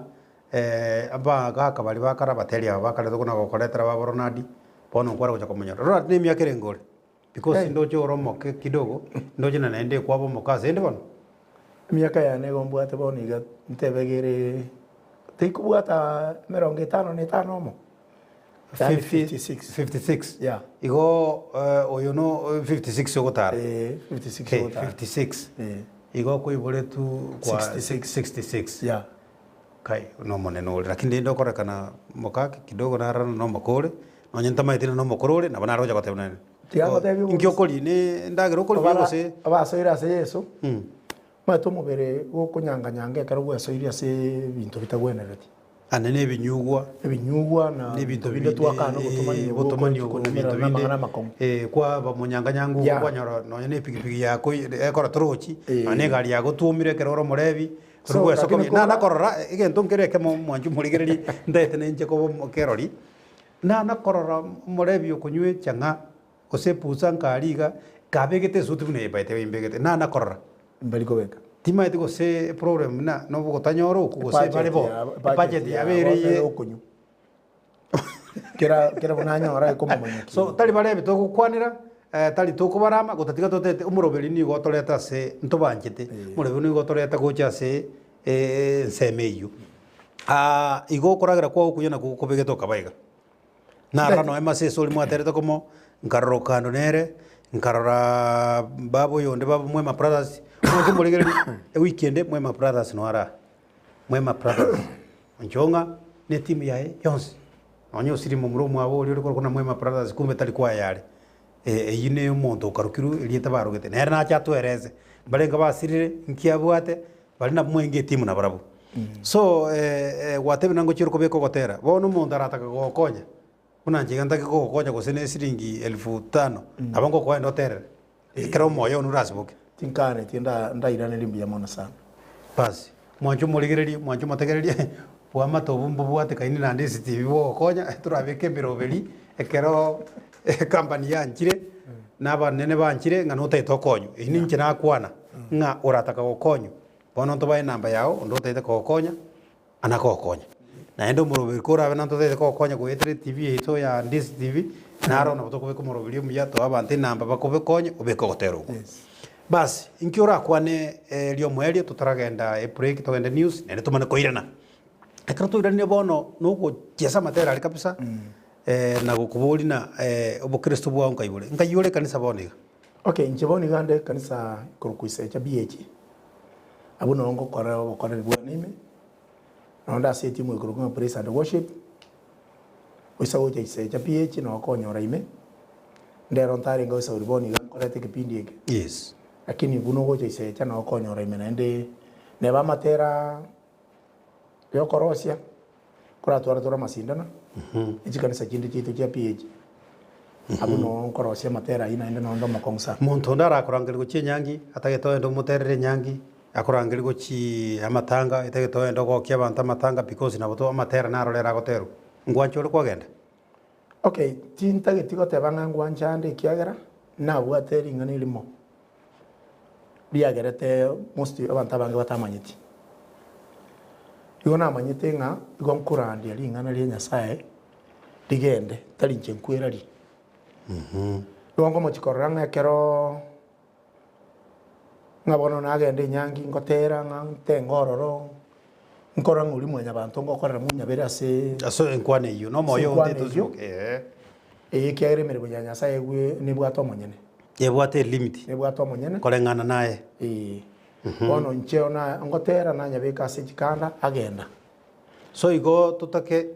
abagaka baria bakare abateri aba bakarete buna gokoretera babo Ronald, bono nkware gocha komonyora. Ronald na emiaka erenge ore? Because Hey. ndoche ore omoke kidogo, ndoche na naende ekwaba omoke ase ende bono. Emiaka yane igo mbwate bono iga ntebegere tikobwata emerongo etano na etano omo, yaani 56. 56 Yeah. Igo oyo no 56 ogotara? Eh, 56 Okay, ogotara. 56. Eh. Igo okoiboretwe kwa 66. 66. Yeah. Kai, nomonene ore, lakini rende okorekana mokake kidogo narora nomoka ore, nonye ntamaeti ng'a nomokoro ore, nabo nare gocha goteba nere. Tiga ngotebie Inki okoria? Ne endagera okoria buya Obara gose? abasoire ase Yeso, omanyete omobere gokonyanganyanga ekero gwesoirie ase ebinto bitagwenereti. Ande na ebinyugwa. Ebinyugwa na Na ebinto binde binde, twakana obotomani eh, obwo obotomani obwo na okomeera ebinto na binde. amang'ana amakong'u. Eh, kwaba monyanganyangu Yeah. kwanyora nonya na epikipiki yako ekora torochi, Eh. nonya na egari yago twomire ekero ore omorebi, So, tori gwesoka lakini buya. Na kora- nakorora egento nkere ekemo mwanche omorigereria ntaete ninche koba omokerori, na nakorora omorebi okonywa echang'aa gose epusa nkaaria iga, kabegete esuti buna eye by the way mbegete, nana korora. Mbari kobeka. Timaeti gose eproblem buna nobogotanyora okwo gose Ebudget bare bo, yabo- ebudget budget yabo yabo ere ere eye. okonywa. Kera kera buna anyora ekomomanya ki. So tari barebi togokwanera, tari tokobarama, gotatiga totete omoroberi nigo otoreta ase ntobanchete, omoroberi nigo otoreta gocha ase ensemo eyio. Igo okoragera kwao okuya nakwo gokobegete okaba iga. Narora nonya masese oria mwaterete komo, nkarora okando nere, nkaroraa baba oyonde baba Mwema Brothers, omonto omorigereria ewiki ende Mwema Brothers noyo are aa, Mwema Brothers, Onchong'a na etimu yaye yonsi, nonya osiri momura omwabo oria ore korokwa na Mwema Brothers kumbe tari kwaya are, eyio na omonto okarokirwe erieta barogete, nere nache atoerese, mbarenge basirire, nki abwate, baria nabwo mwenge etimu nabarabwo. So gwatebire na ngochia ore kobeka ogotera, bono omonto aratake gogokonya, buna inche iga ntake kogokonya gose na esiringi elfu tano, nabo ngokoa ende oterere, ekero omoyo one orasiboke. Tinkanetie nda ndairanerie mbuya mono sana. Basi, mwanche omorigererie, mwanche omotegererie, bwamate obwo mbobwate kaini naende esitibi bogokonya, torabeke emeroberi, ekero ecompany yanchire, na abanene banchire ng'a notagete okonywe. Eyio ninche nakwana, ng'a orataka gokonywa, Bono ntobae enamba yao, onde otaete kogokonya, anakogokonya. Naende omoroberi korabe naende otaete kogokonya goetera etibi yaito ya Ndisi TV, naro nabo tokobeka omoroberi omuya toe abanto enamba bakobekonye obeke ogotera okwo. Basi, inki orakwane riomoerio totaragenda ebreak togende news naende tomane koirana. Ekero toiranire bono nogochiesa amatera aria kabisa, na gokoboria na obokristo bwao nkai bore. Nkai ore ekanisa bono iga? Okay, inche bono iga nde ekanisa korokwa Isecha BAG, abwo noo ngokora obokoreri bwane ime, nonde ase etimu ekorokwa ng'a Praise and Worship, oisa gocha Isecha BAG noo okonyora ime, ndero ntarenge gosauri bono iga nkorete ekepindi eke. Yes. Lakini buna ogocha Isecha noo okonyora ime naende neba amatera yokorosia, koratware tore amasindano, ne chikanisa chinde chiaito chia PAG, abwo noo nkorosia amatera ayio naende nonde omokong'u sana. Monto onde arakorangeria gochia enyangi, atagete ogende omoterere enyangi, akorangeria gochiiaa amatanga, etagete ogende ogokia abanto amatanga because nabo to amatera naroro ere agoterwa. Ngwancha ore kwagenda? Okay, tintageti goteba ng'a ngwancha ande ekiagera, nabwate ring'ana erimo riagerete most abanto abange batamanyeti. Igo namanyete ng'a igo nkorandia ring'ana ria Nyasaye rigende, tari inche nkweraria. Igo nkomochia korora ng'a ekeroo ng'a bono nagenda enyangi ngotera ng'a ntenge ororo, nkorora ng'a oria mwanyabanto ngokorera monyabere ase Ase enkwana eyio, na omoyo Ase onde enkwana eyio. tosiboke, eeh. Eye ekiagera emeremo ya Nyasaye egwe nebwate omonyene. Ebwate elimit. Nebwate omonyene. Koreng'ana naye. Ee. Bono inche ona ngotera nanyabeka ase chikanda agenda. So igo totake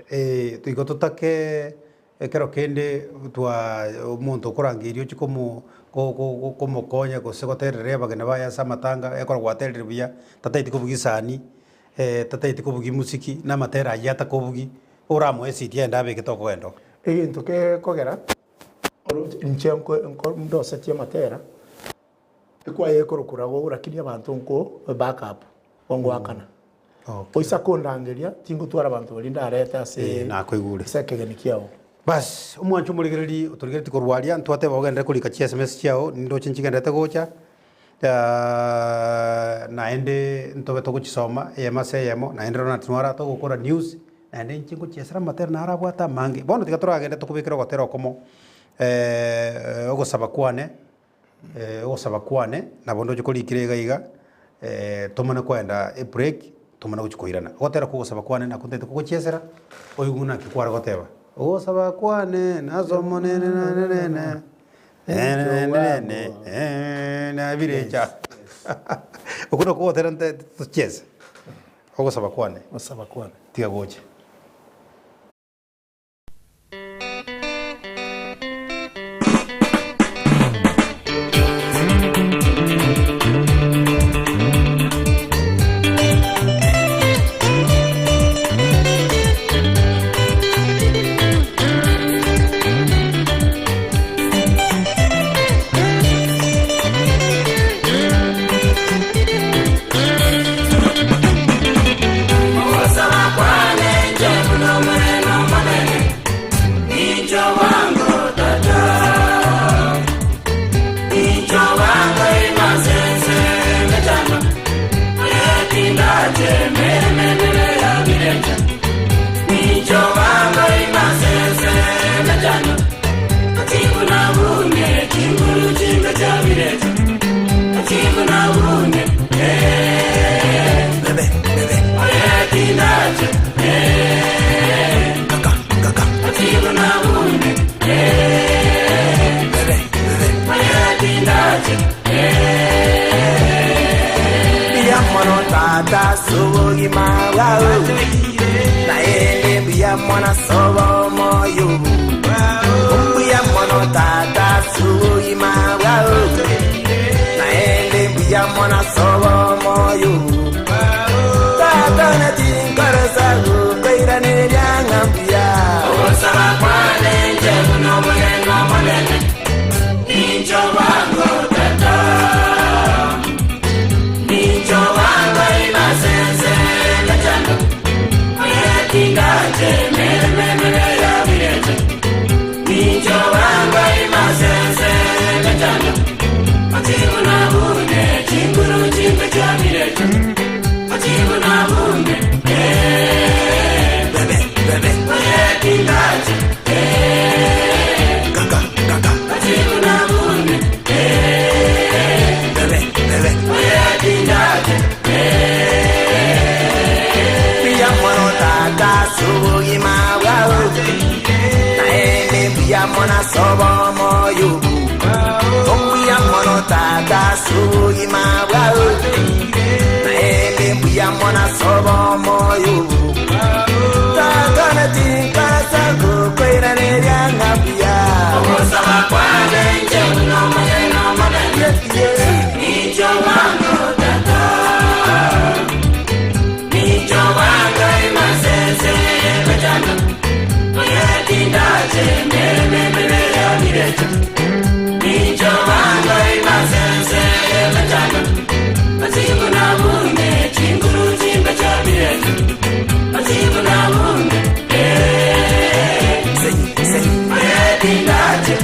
eh, igo totake ekero kende twa omonto okorangeria ochie komo ko- ko- komokonya gose goterera abageni baye ase amatanga ekero gwaterire buya, tataeti kobugia esani, tataeti kobugia musiki, na amatera ayio atakobugia, Oramoe esiti ende abekete okogenda oko. Egento gekogera oroche inche nko nko ndosetie amatera, ekwaya ekorokwa rago lakini abanto nko back up gongoakana. Oisa kondangeria tingotwara abanto baria ndarete ase Eh, nakoigure. ase ekegeni kiao. Bas, omwancho omorigereri otorigeretie korwa aria, ntwateba ogenderere korika chi sms chiao, nindoche nchigendererete gocha, naende ntobe togochisoma eyemo ase eyemo, naende Ronald Nwara togokora news, naende inche ngochiesera amatera naro abwate amange. Bono tiga toragende tokobekera ogotera okomo ogosaba kwane, ogosaba kwane, nabo ndoche korikire iga iga, tomane koenda ebreak, tomane gochia koirana. Ogotera kwa ogosaba kwane nakwo ntaete kogochiesera, oigwe naki kware goteba, ogosaba kwane nase Omonene nanenene. Nabirecha. Okwo nakwo ogotera nte tochiese. Ogosaba kwane. Ogosaba kwane. Tiga goche. tata sobogima bwao naende mbuya mwana sobo moyo mbuya mono tata sobogima bwao naende mbuya mwana sobo moyo tata natinkorosa gukoiraneria ng'a mbuya Ogosaba kwane nche buno omogeni omonene Nincho wango tata Nincho wango imasense mechando Oyetingache mere mere ya bireche Nincho wango imasense mechando Achibuna bune chinguru chimbe cha bireche Achibuna bune bebe bebe Oyetingache kaka kaka Achibuna bune bebe bebe Oyetingache mbuya mono tata sobogima bwao naende mbuya mona sobo moyo mbuya mono tata sobogima bwao naende mbuya mona sobo moyo tata natinkasa gukoiraneria ng'a mbuya Ogosaba kwane nche buno omogeni omonene Nincho wango tata Nincho wango imasese mechando Oyetindache mere mere ya bireche Nincho wango imasese mechando Achibuna bune chinguru chimbe cha bireche Achibuna bune Sei, sei, Oyetindache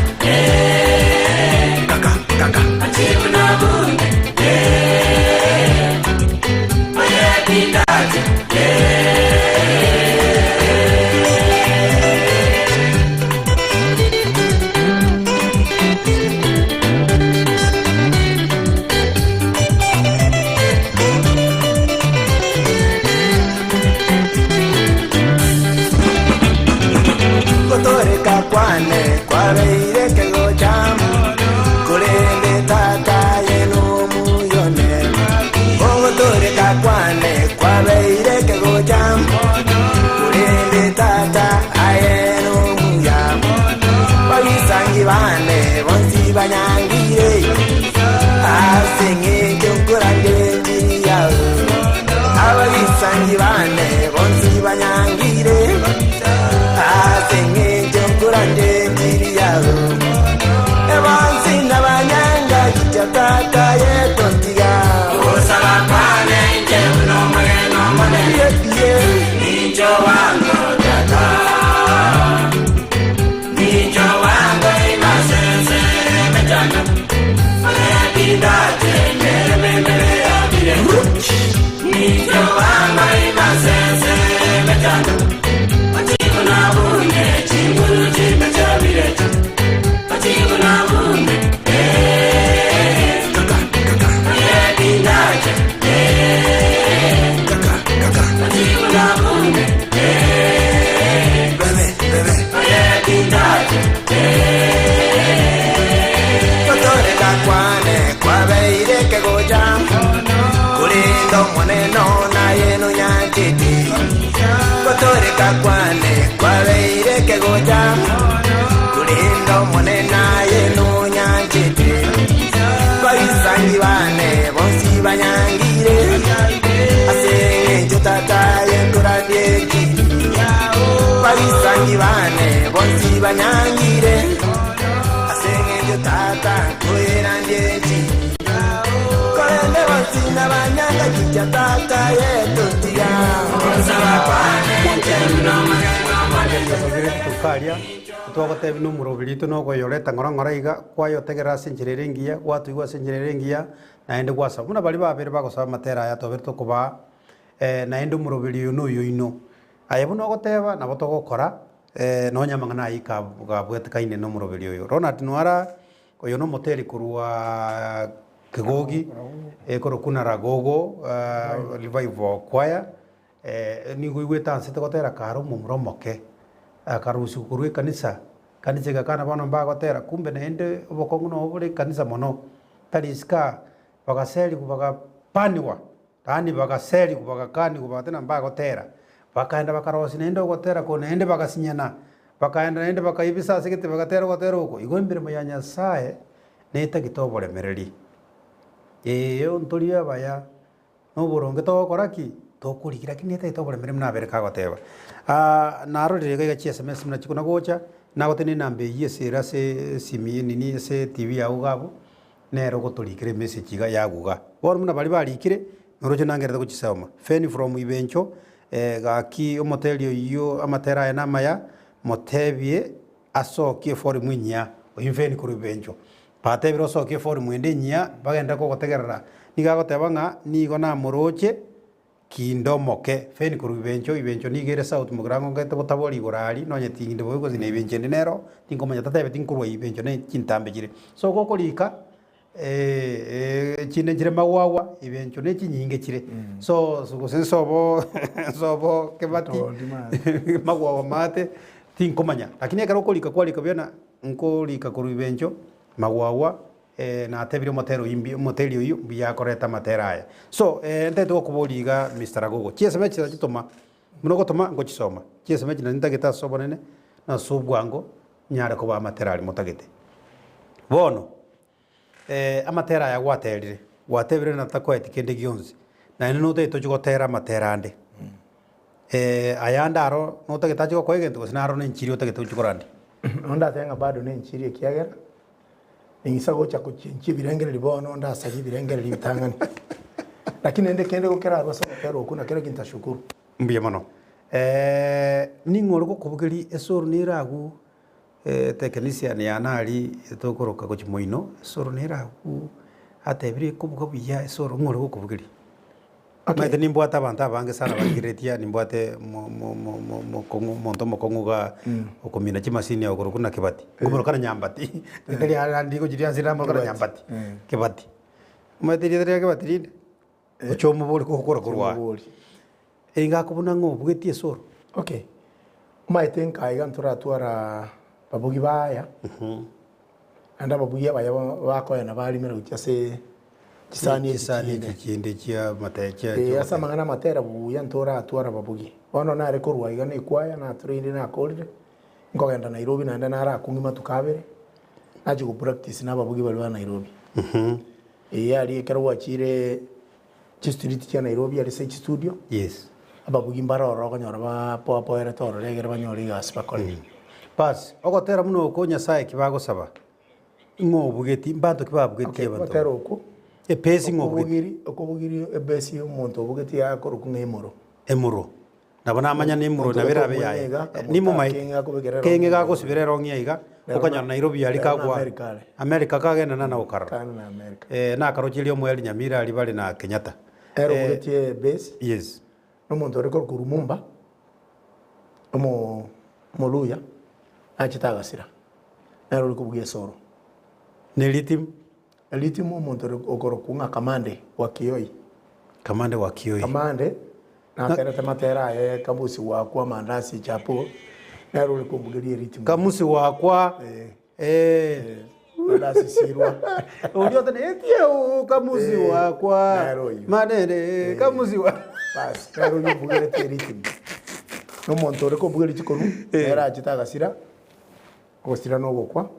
kaka kaka Achibuna bune Oyetindache gotoreka kwane kwabeire kegocha kurende tata yenu muyone gotoreka kwane kwabeire kegocha kurende tata ayenu muya babisangi bane bonsi banyangire aseng'encho nkurangire yawe ababisangi bane bonsi banyangire aseng'encho nkurangire yawe ebonsi nabanyanga chicha tata yetontiga Ogosaba kwane nche buno omogeni omonene Nincho wango tata Nincho wango imasese mechando Oyetindache mere mere ya bireche Nincho wango imasese mechando Achibuna bune chinguru chimbe cha bireche Achibuna bune kaka kaka Oyetindache kaka kaka Achibuna bune bebe bebe Oyetindache gotoreka kwane kwabeire kegocha kurinda omoneno naye nonyanchete gotoreka kwane kwabeire kegocha kurinda omonene naye nonyanchete baisangi bane bonsi banyangire ase eng'encho tata yenkorandie baisangi bane bonsi banyangire ase eng'encho tata nkoerandie korende bonsi nabanyanga chicha tata yetontiga Ogosaba kwane nche buno omogeni omonene Tobire tukaria twagotebi na omorobiri oito nogoyoreta ng'ora ng'ora iga kwayotegerera ase enchera ere engiya gwatoigwa ase enchera ere engiya naende gwasaba buna baria babere bagosaba amatera aya twabere tokobaa naende omorobiri oyo na oyo oino. Aye buna ogoteba nabo togokora nonya amang'ana ayio gabwatekaine na omoroberi oyo. Ronald Nwara oyo na omoteri korwa Kegogi korokwa na Ragogo Revival Choir nigo oigwete ansete gotera kare omomura omoke akarusiwa korwa ekanisa, ekanisa egakana bono mbagotera kumbe naende obokong'u nabo bore ekanisa mono, tari isiko aa, bagaseriwa bagapaniwa. Yaani bagaserigwa bagakanigwa bagateba mbagotera, bakaenda bakarosia naende ogotera koo naende bagasinyana, bakaenda naende bakaibisa ase egete bagatera ogotera oko. Igo emeremo ya Nyasaye netagete oboremereri. Eeh ntori abaya, na oboronge togokora ki? Tokorigia lakini netagete oboremereri buna abere kagoteba. Narorire iga iga chi sms buna chikona gocha, nagotebia na enamba eywo ase ere ase esimi nini ase etibi yago iga abwo. Nere ogotorikera emessage iga yaguga. Bono buna baria barikire, noroche nangerete gochisoma. Feni from Ibencho, gaki omoteri oyio amatera aye namaya, motebie asokie eforum enyia, oyio Feni korwa Ibencho. Batebire osokie eforum ende enyia, bagenderere kogotegerera. Nigo agoteba ng'a nigo namoroche. Kinde omoke, Feni korwa Ibencho, Ibencho nigo ere south mogirango ngete botabori igoro aria, nonye tinde bobe gose na Ibencho ende nero, tinkomanya tatebeti nkorwa Ibencho ne chintambe chire. So gokorika chinde nchire magwagwa, Ibencho ne chinyinge chire. So gose nsobo nsobo Kebati, magwagwa maate, tinkomanya. Lakini ekero okorika kwarika buya na nkorika korwa Ibencho, magwagwa. Natebire omotera oyio mbuya, omoteri oyio mbuya akoreta amatera aya. So, ntagete gokoboria iga Mister Ragogo, chieseme echi nachitoma, buna ogotoma ngochisoma, chieseme echi nachi ntagete ase obonene, na ase obwango, nyare kobaa amatera aria motagete. Bono, amatera aya gwaterire, gwatebire natakoeti kende gionsi, naende notagete ochie gotera amatera ande, ayande aro notagete ache gokoa egento gose naro na enchiri otagete ochie korandia? Ondatebe ng'a bado na enchiri ekiagera. Ning'isa gocha gochenchia ebirengererio bono ndasarie ebirengererio ebitang'ani. Lakini rende kende gokerarwe ase ogotera okwo na kera egento ntashukuru. Mbuya mono. Ning'o ore gokobugeria esoro nere agwo technician yane aria tokoroka gochia moino, esoro nere agwo atebire ekobuga buya esoro ng'o ore gokobugeria? Omanyete nimbwate abanto abange sana barigereretie, nimbwate mo- mo- mo- mo- mokong'u omonto omokong'u igaa, okomina chimasini okorokwa buna Kibati, nkomoroka na Nyambati, rieta riaye rande rigochia riansi namoroka na Nyambati, Kibati. Omanyete erieta ria Kibati rinde? Oche omobori gokora korwa aa. Eye ngakobuna ng'a obugetie esoro. Okay, omanyete nka iga ntoratwara babugi baya. Naende ababuya abaya bakoena barimera gochia ase chisani echi Chisani chinde. echi chinde chia amate chia Eh, ase amang'ana amatera buya ntoratwara ababugi. Bono nare korwa iga na ekwaya natrainire nakorire, nkogenda Nairobi naende narakong'ia matuko abere, nachia go practice na ababugi baria ba Nairobi. Eeh aria ekero gwachire chistreet chia Nairobi aria ase chistudio, Yes. ababugi mbare ororo okonyora bapoapoerete ororo egere banyore egasi bakore. Bas, ogotera buna oko Nyasaye ki bagosaba? Ng'o obugeti? Mbanto ki babugetie Okay, abanto ogotera aba? okwo, Epesi ng'o obugeti? okobugiri okobugiri ebesi ya omonto obugeti yakorokwa ng'a emoro. Emuro. Nabo namanya na emuro Omonto nabo erabe otomwene yaye. iga, kamonto Nimomaete. akeng'e akobekera Keng'e erong'i iga. gagosibera erong'i aiga, Rero okonyora na- Nairobi aria rero na kagwa America are. America kagenda na nagokarora. Kagenda na America. Nakaroche erio omoeri Nyamira aria bare na Kenyatta. Ere obugetie ebesi, Yes. na omonto ore korokwa Lumumba, omo omoluya, nachete agasira, nere ore kobugia esoro. Ne rhythm? Rhythm omonto ore okorokwa ng'a Kamande wa Kioi. Kamande wa Kioi. Kamande, naterete matera aye Kabusi wakwa, Mandasi, Chapo, nere ore kombugeria erhythm. Kamusi wakwa, eh. Mandasi Sirwa. Oria otene etie oo kamusi wakwa. Nere oyio. Manene kamusi wa. Bas, nere oyio ombugeretie erhythm. Na omonto ore kombugeria chikonu, nere achete agasira, ogosira na ogokwa,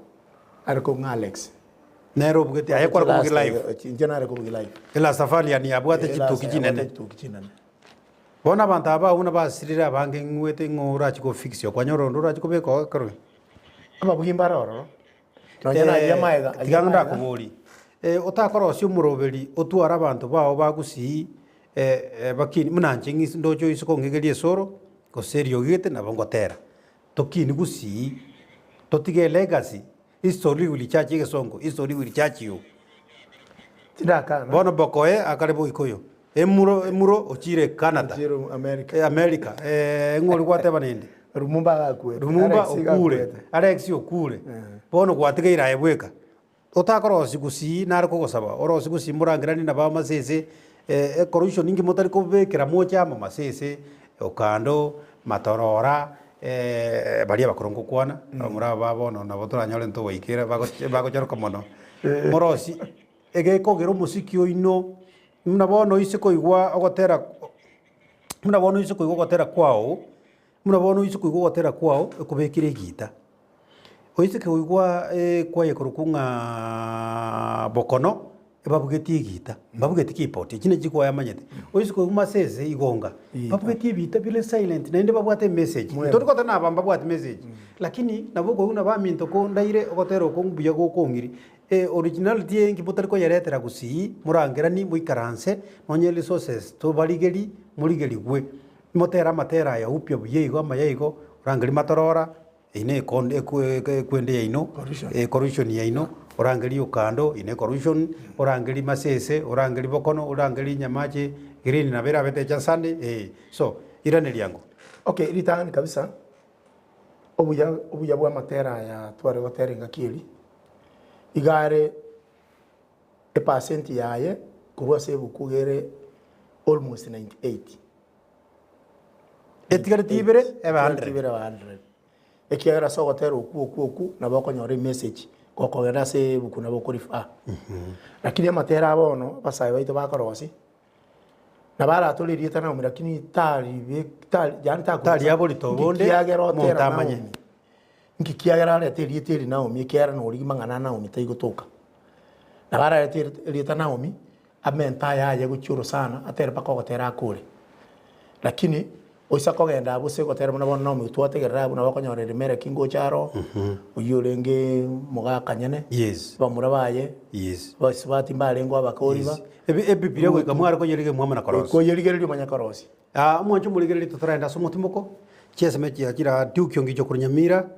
are korwa ng'a Alex. Nere obugetie aye kware kobugia live. Inche nare kobugia live. Elastafarian yabwate chituki chinene. Chituki chinene. Bono abanto aba buna basirire abange ng'wete ng'o orachi go fix okwanyora onde orachi kobeka oo ekero. Ababugi mbare ororo. Nonya na ayio amaega, ayio Tiga amaega. ndakoborie, otakorosia omoroberi otware abanto bao ba gusii bakini buna inche ng'is ndoche oise kong'egeria esoro, gose eriogi gete nabo ngotera. Tokini gusii, totige elegacy, history will judge egesongo, history will judge you. Tindakana. Bono bokoe akare boikoyo, emuro emuro ochire Canada, Ochire America. America, ng'o oria gwateba nende? Lumumba agakwete. Lumumba Alex okure, igakwete. Alex okure, bono gwatigeire aye bweka. Otakorosia gusii nare kogosaba, orosie gusii morangeranie nabo amasese, ecorruption ninki motari kobekera moche amo masese, okando, matorora, baria abakoro ngokwana, abamura aba bono nabo toranyore ntobaikere bagoch bagocharoka mono. Morosie, egekogera omosiki oino. Buna bono oise koigwa ogotera buna bono oise koigwa ogotera kwao, buna bono oise koigwa ogotera kwao ekobekire egita. Oise koigwa kwaye korokwa ng'aaaa bokono, ebabugetie egita, mbabugeti keyboard, echio nachi chikwaya amanyete. Oise koigwa masese igonga, babugetie ebita bire silent naende babwate emessage. Ntori goteba na aba mbabwati message, lakini nabo okoigwa buna baminto kondaire ogotera oko mbuya gokong'iri, originality eye nki motari koyeretera gusii, morangeranie moikaranse, nonye resources tobarigerie, morigerigwe, motere amatera aya upya buya igo amaya igo, orangerie matorora. Eyio ne ekon ekwe ekwende yaino, ecorruption yaino, orangerie okando, eyio ne corruption, orangerie masese, orangerie bokono, orangerie nyamache green nabo erabete echa Sunday eh. So, iraneria ango. Okay, ritang'ani kabisa, obuya obuya bwa amatera aya tware gotera engaki eria, iga are epercent yaye korwa ase ebuku iga ere almost 98. Etigareti ibere ebe Etigareti ibere ebe 100. Ekiagera ase ogotera okwo okwo okwo nabo okonyora emessage gokogenda ase ebuku nabo okorefer. Lakini amatera a bono abasae baito bakorosia, nabo aratore erieta Naomi lakini taribe tari yaani Tari aborito bonde, Nkikiagera omonto otera amanye. Naomi, nkikiagera arete erieta eri Naomi ekiagera norigia mang'ana a Naomi taigotoka. Nabo ararete erieta Naomi, Amento aya aye gochia orosana, atere mpaka ogotera akore. Lakini oisa kogenda abwo ase ogotera buna bono Naomi twategerera abwo nabo okonyora Elimeleki ngocha aro, oyio orenge mogaka nyene, Yes. bamura baye, Yes. basubati mbarenge abakori ba, Yes. Ebi ebibiria goika mware koyerigeria mwamana goika korosia. oyerigererie omanye korosia. Ah, omwancho omorigereria totaragenda ase omotimoko, chieseme chia chira Duke Ongicho korwa Nyamira,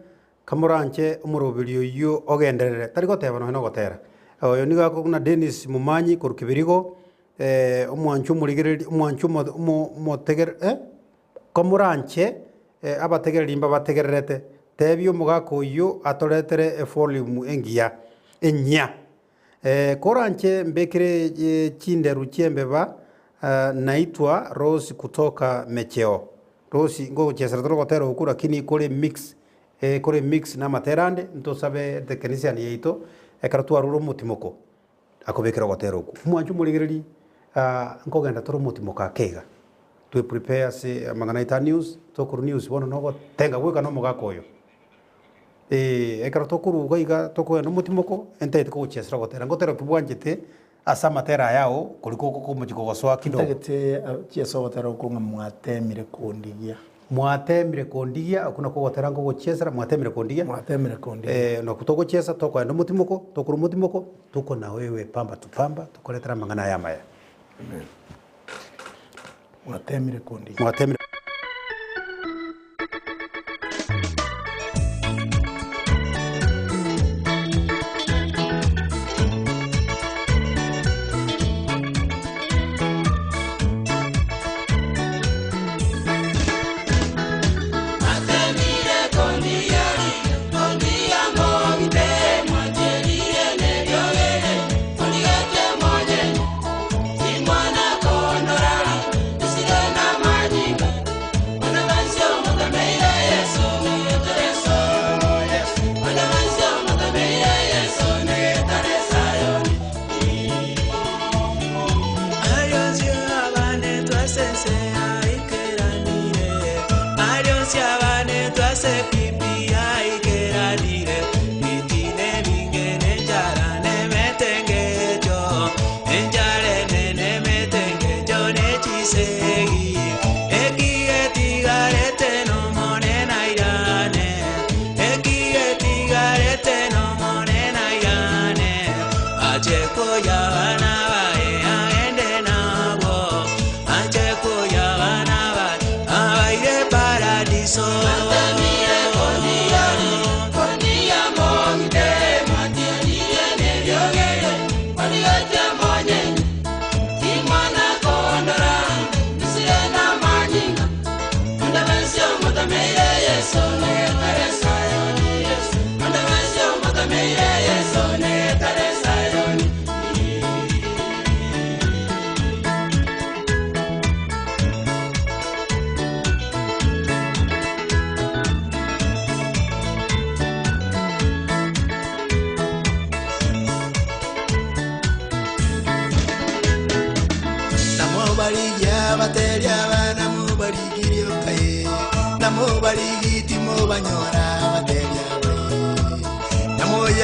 Kamoranche omoroberi oyio ogenderere, tari goteba nonya nogotera. Oyo nigo akobuna Dennis Momanyi korwa Kibirigo, omwancho omorigereria omwancho omo omo omoteger eh, kamoranche abategereri mbabategererete, tebia omogaka oyio atoretere evolume engiya, enyia. Koranche mbekere chinderu chi'embeba, naitwa Rose kutoka Mecheo. Rose, ngogochesera tore ogotera okwo lakini kore mix, kore mix na amatera ande, ntosabe technician yaito ekero twarure omotimoko akobekere ogotera okwo. Omwancho omorigereri nkogenda tore omotimoko ake iga, twe prepare ase amang'ana aito a news, tokorwa news bono nogotenga goika na omogaka oyo. Ekero tokoruga iga tokogenda omotimoko, ntagete kogochiesera ogotera, ngotera ki bwanchete ase amatera aya ao koria komochie kogosoa kidogo. Ntagete chiesa ogotera okwo ng'a mwatemire kondigia. Mwatemire kondigia, okwo nakwo ogotera nkogochiesera, mwatemire kondigia. Mwatemire kondigia. Nakwo togochiesa tokogenda omotimoko, tokorwa omotimoko, toko na wewe pamba tu pamba, tokoretera amang'ana aya amaya. Amen. Mwatemire kondigia. Mwatemire.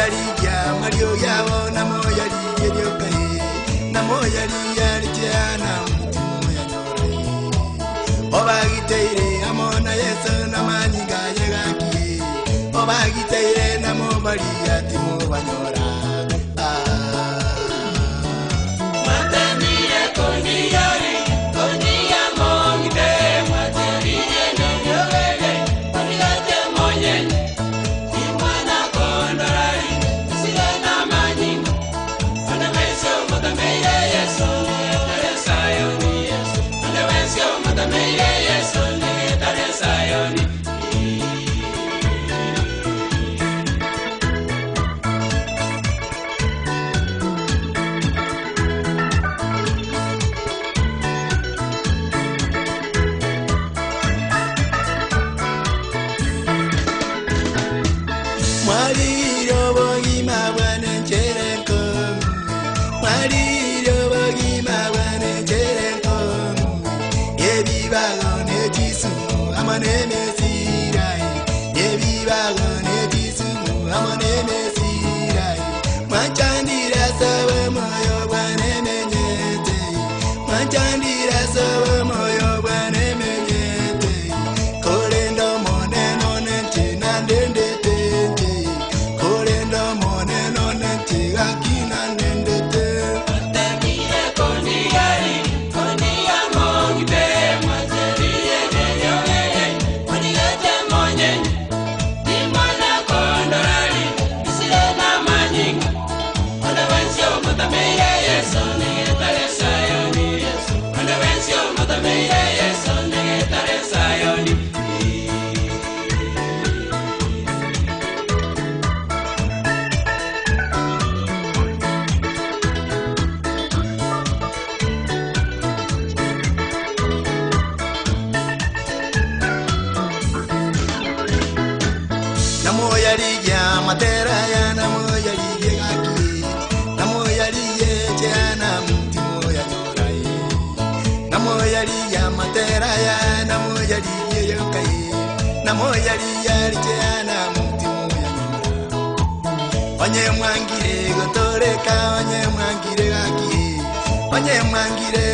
Namoyarigia mario yabo namoyarigie riokae namoyariaricheana mutimoyanyorae obagiteire amo na Yesu namanyinga yegakie obagiteire namobaria timobanyora. Mwaliro bogima bwane nchereko Mwaliro bogima bwane nchereko Ebibago n'ekisumu hamwe n'emesirai Ebibago n'ekisumu hamwe n'emesirai Mwachandira sabe moyo bwane menyete Mwachandira sabe moyo bwane menyete Kolendo moneno nenche nandendete nche Kolendo moneno nenche gakina nendete. Namoyarigia materaya namoyarigie gaki namoyarigie cheana mutimoyanyorai namoyarigia materaya namoyarigie yokai namoyarigia richeana mutimoyanyora onye mwangire gotoreka onye mwangire gaki onye mwangire.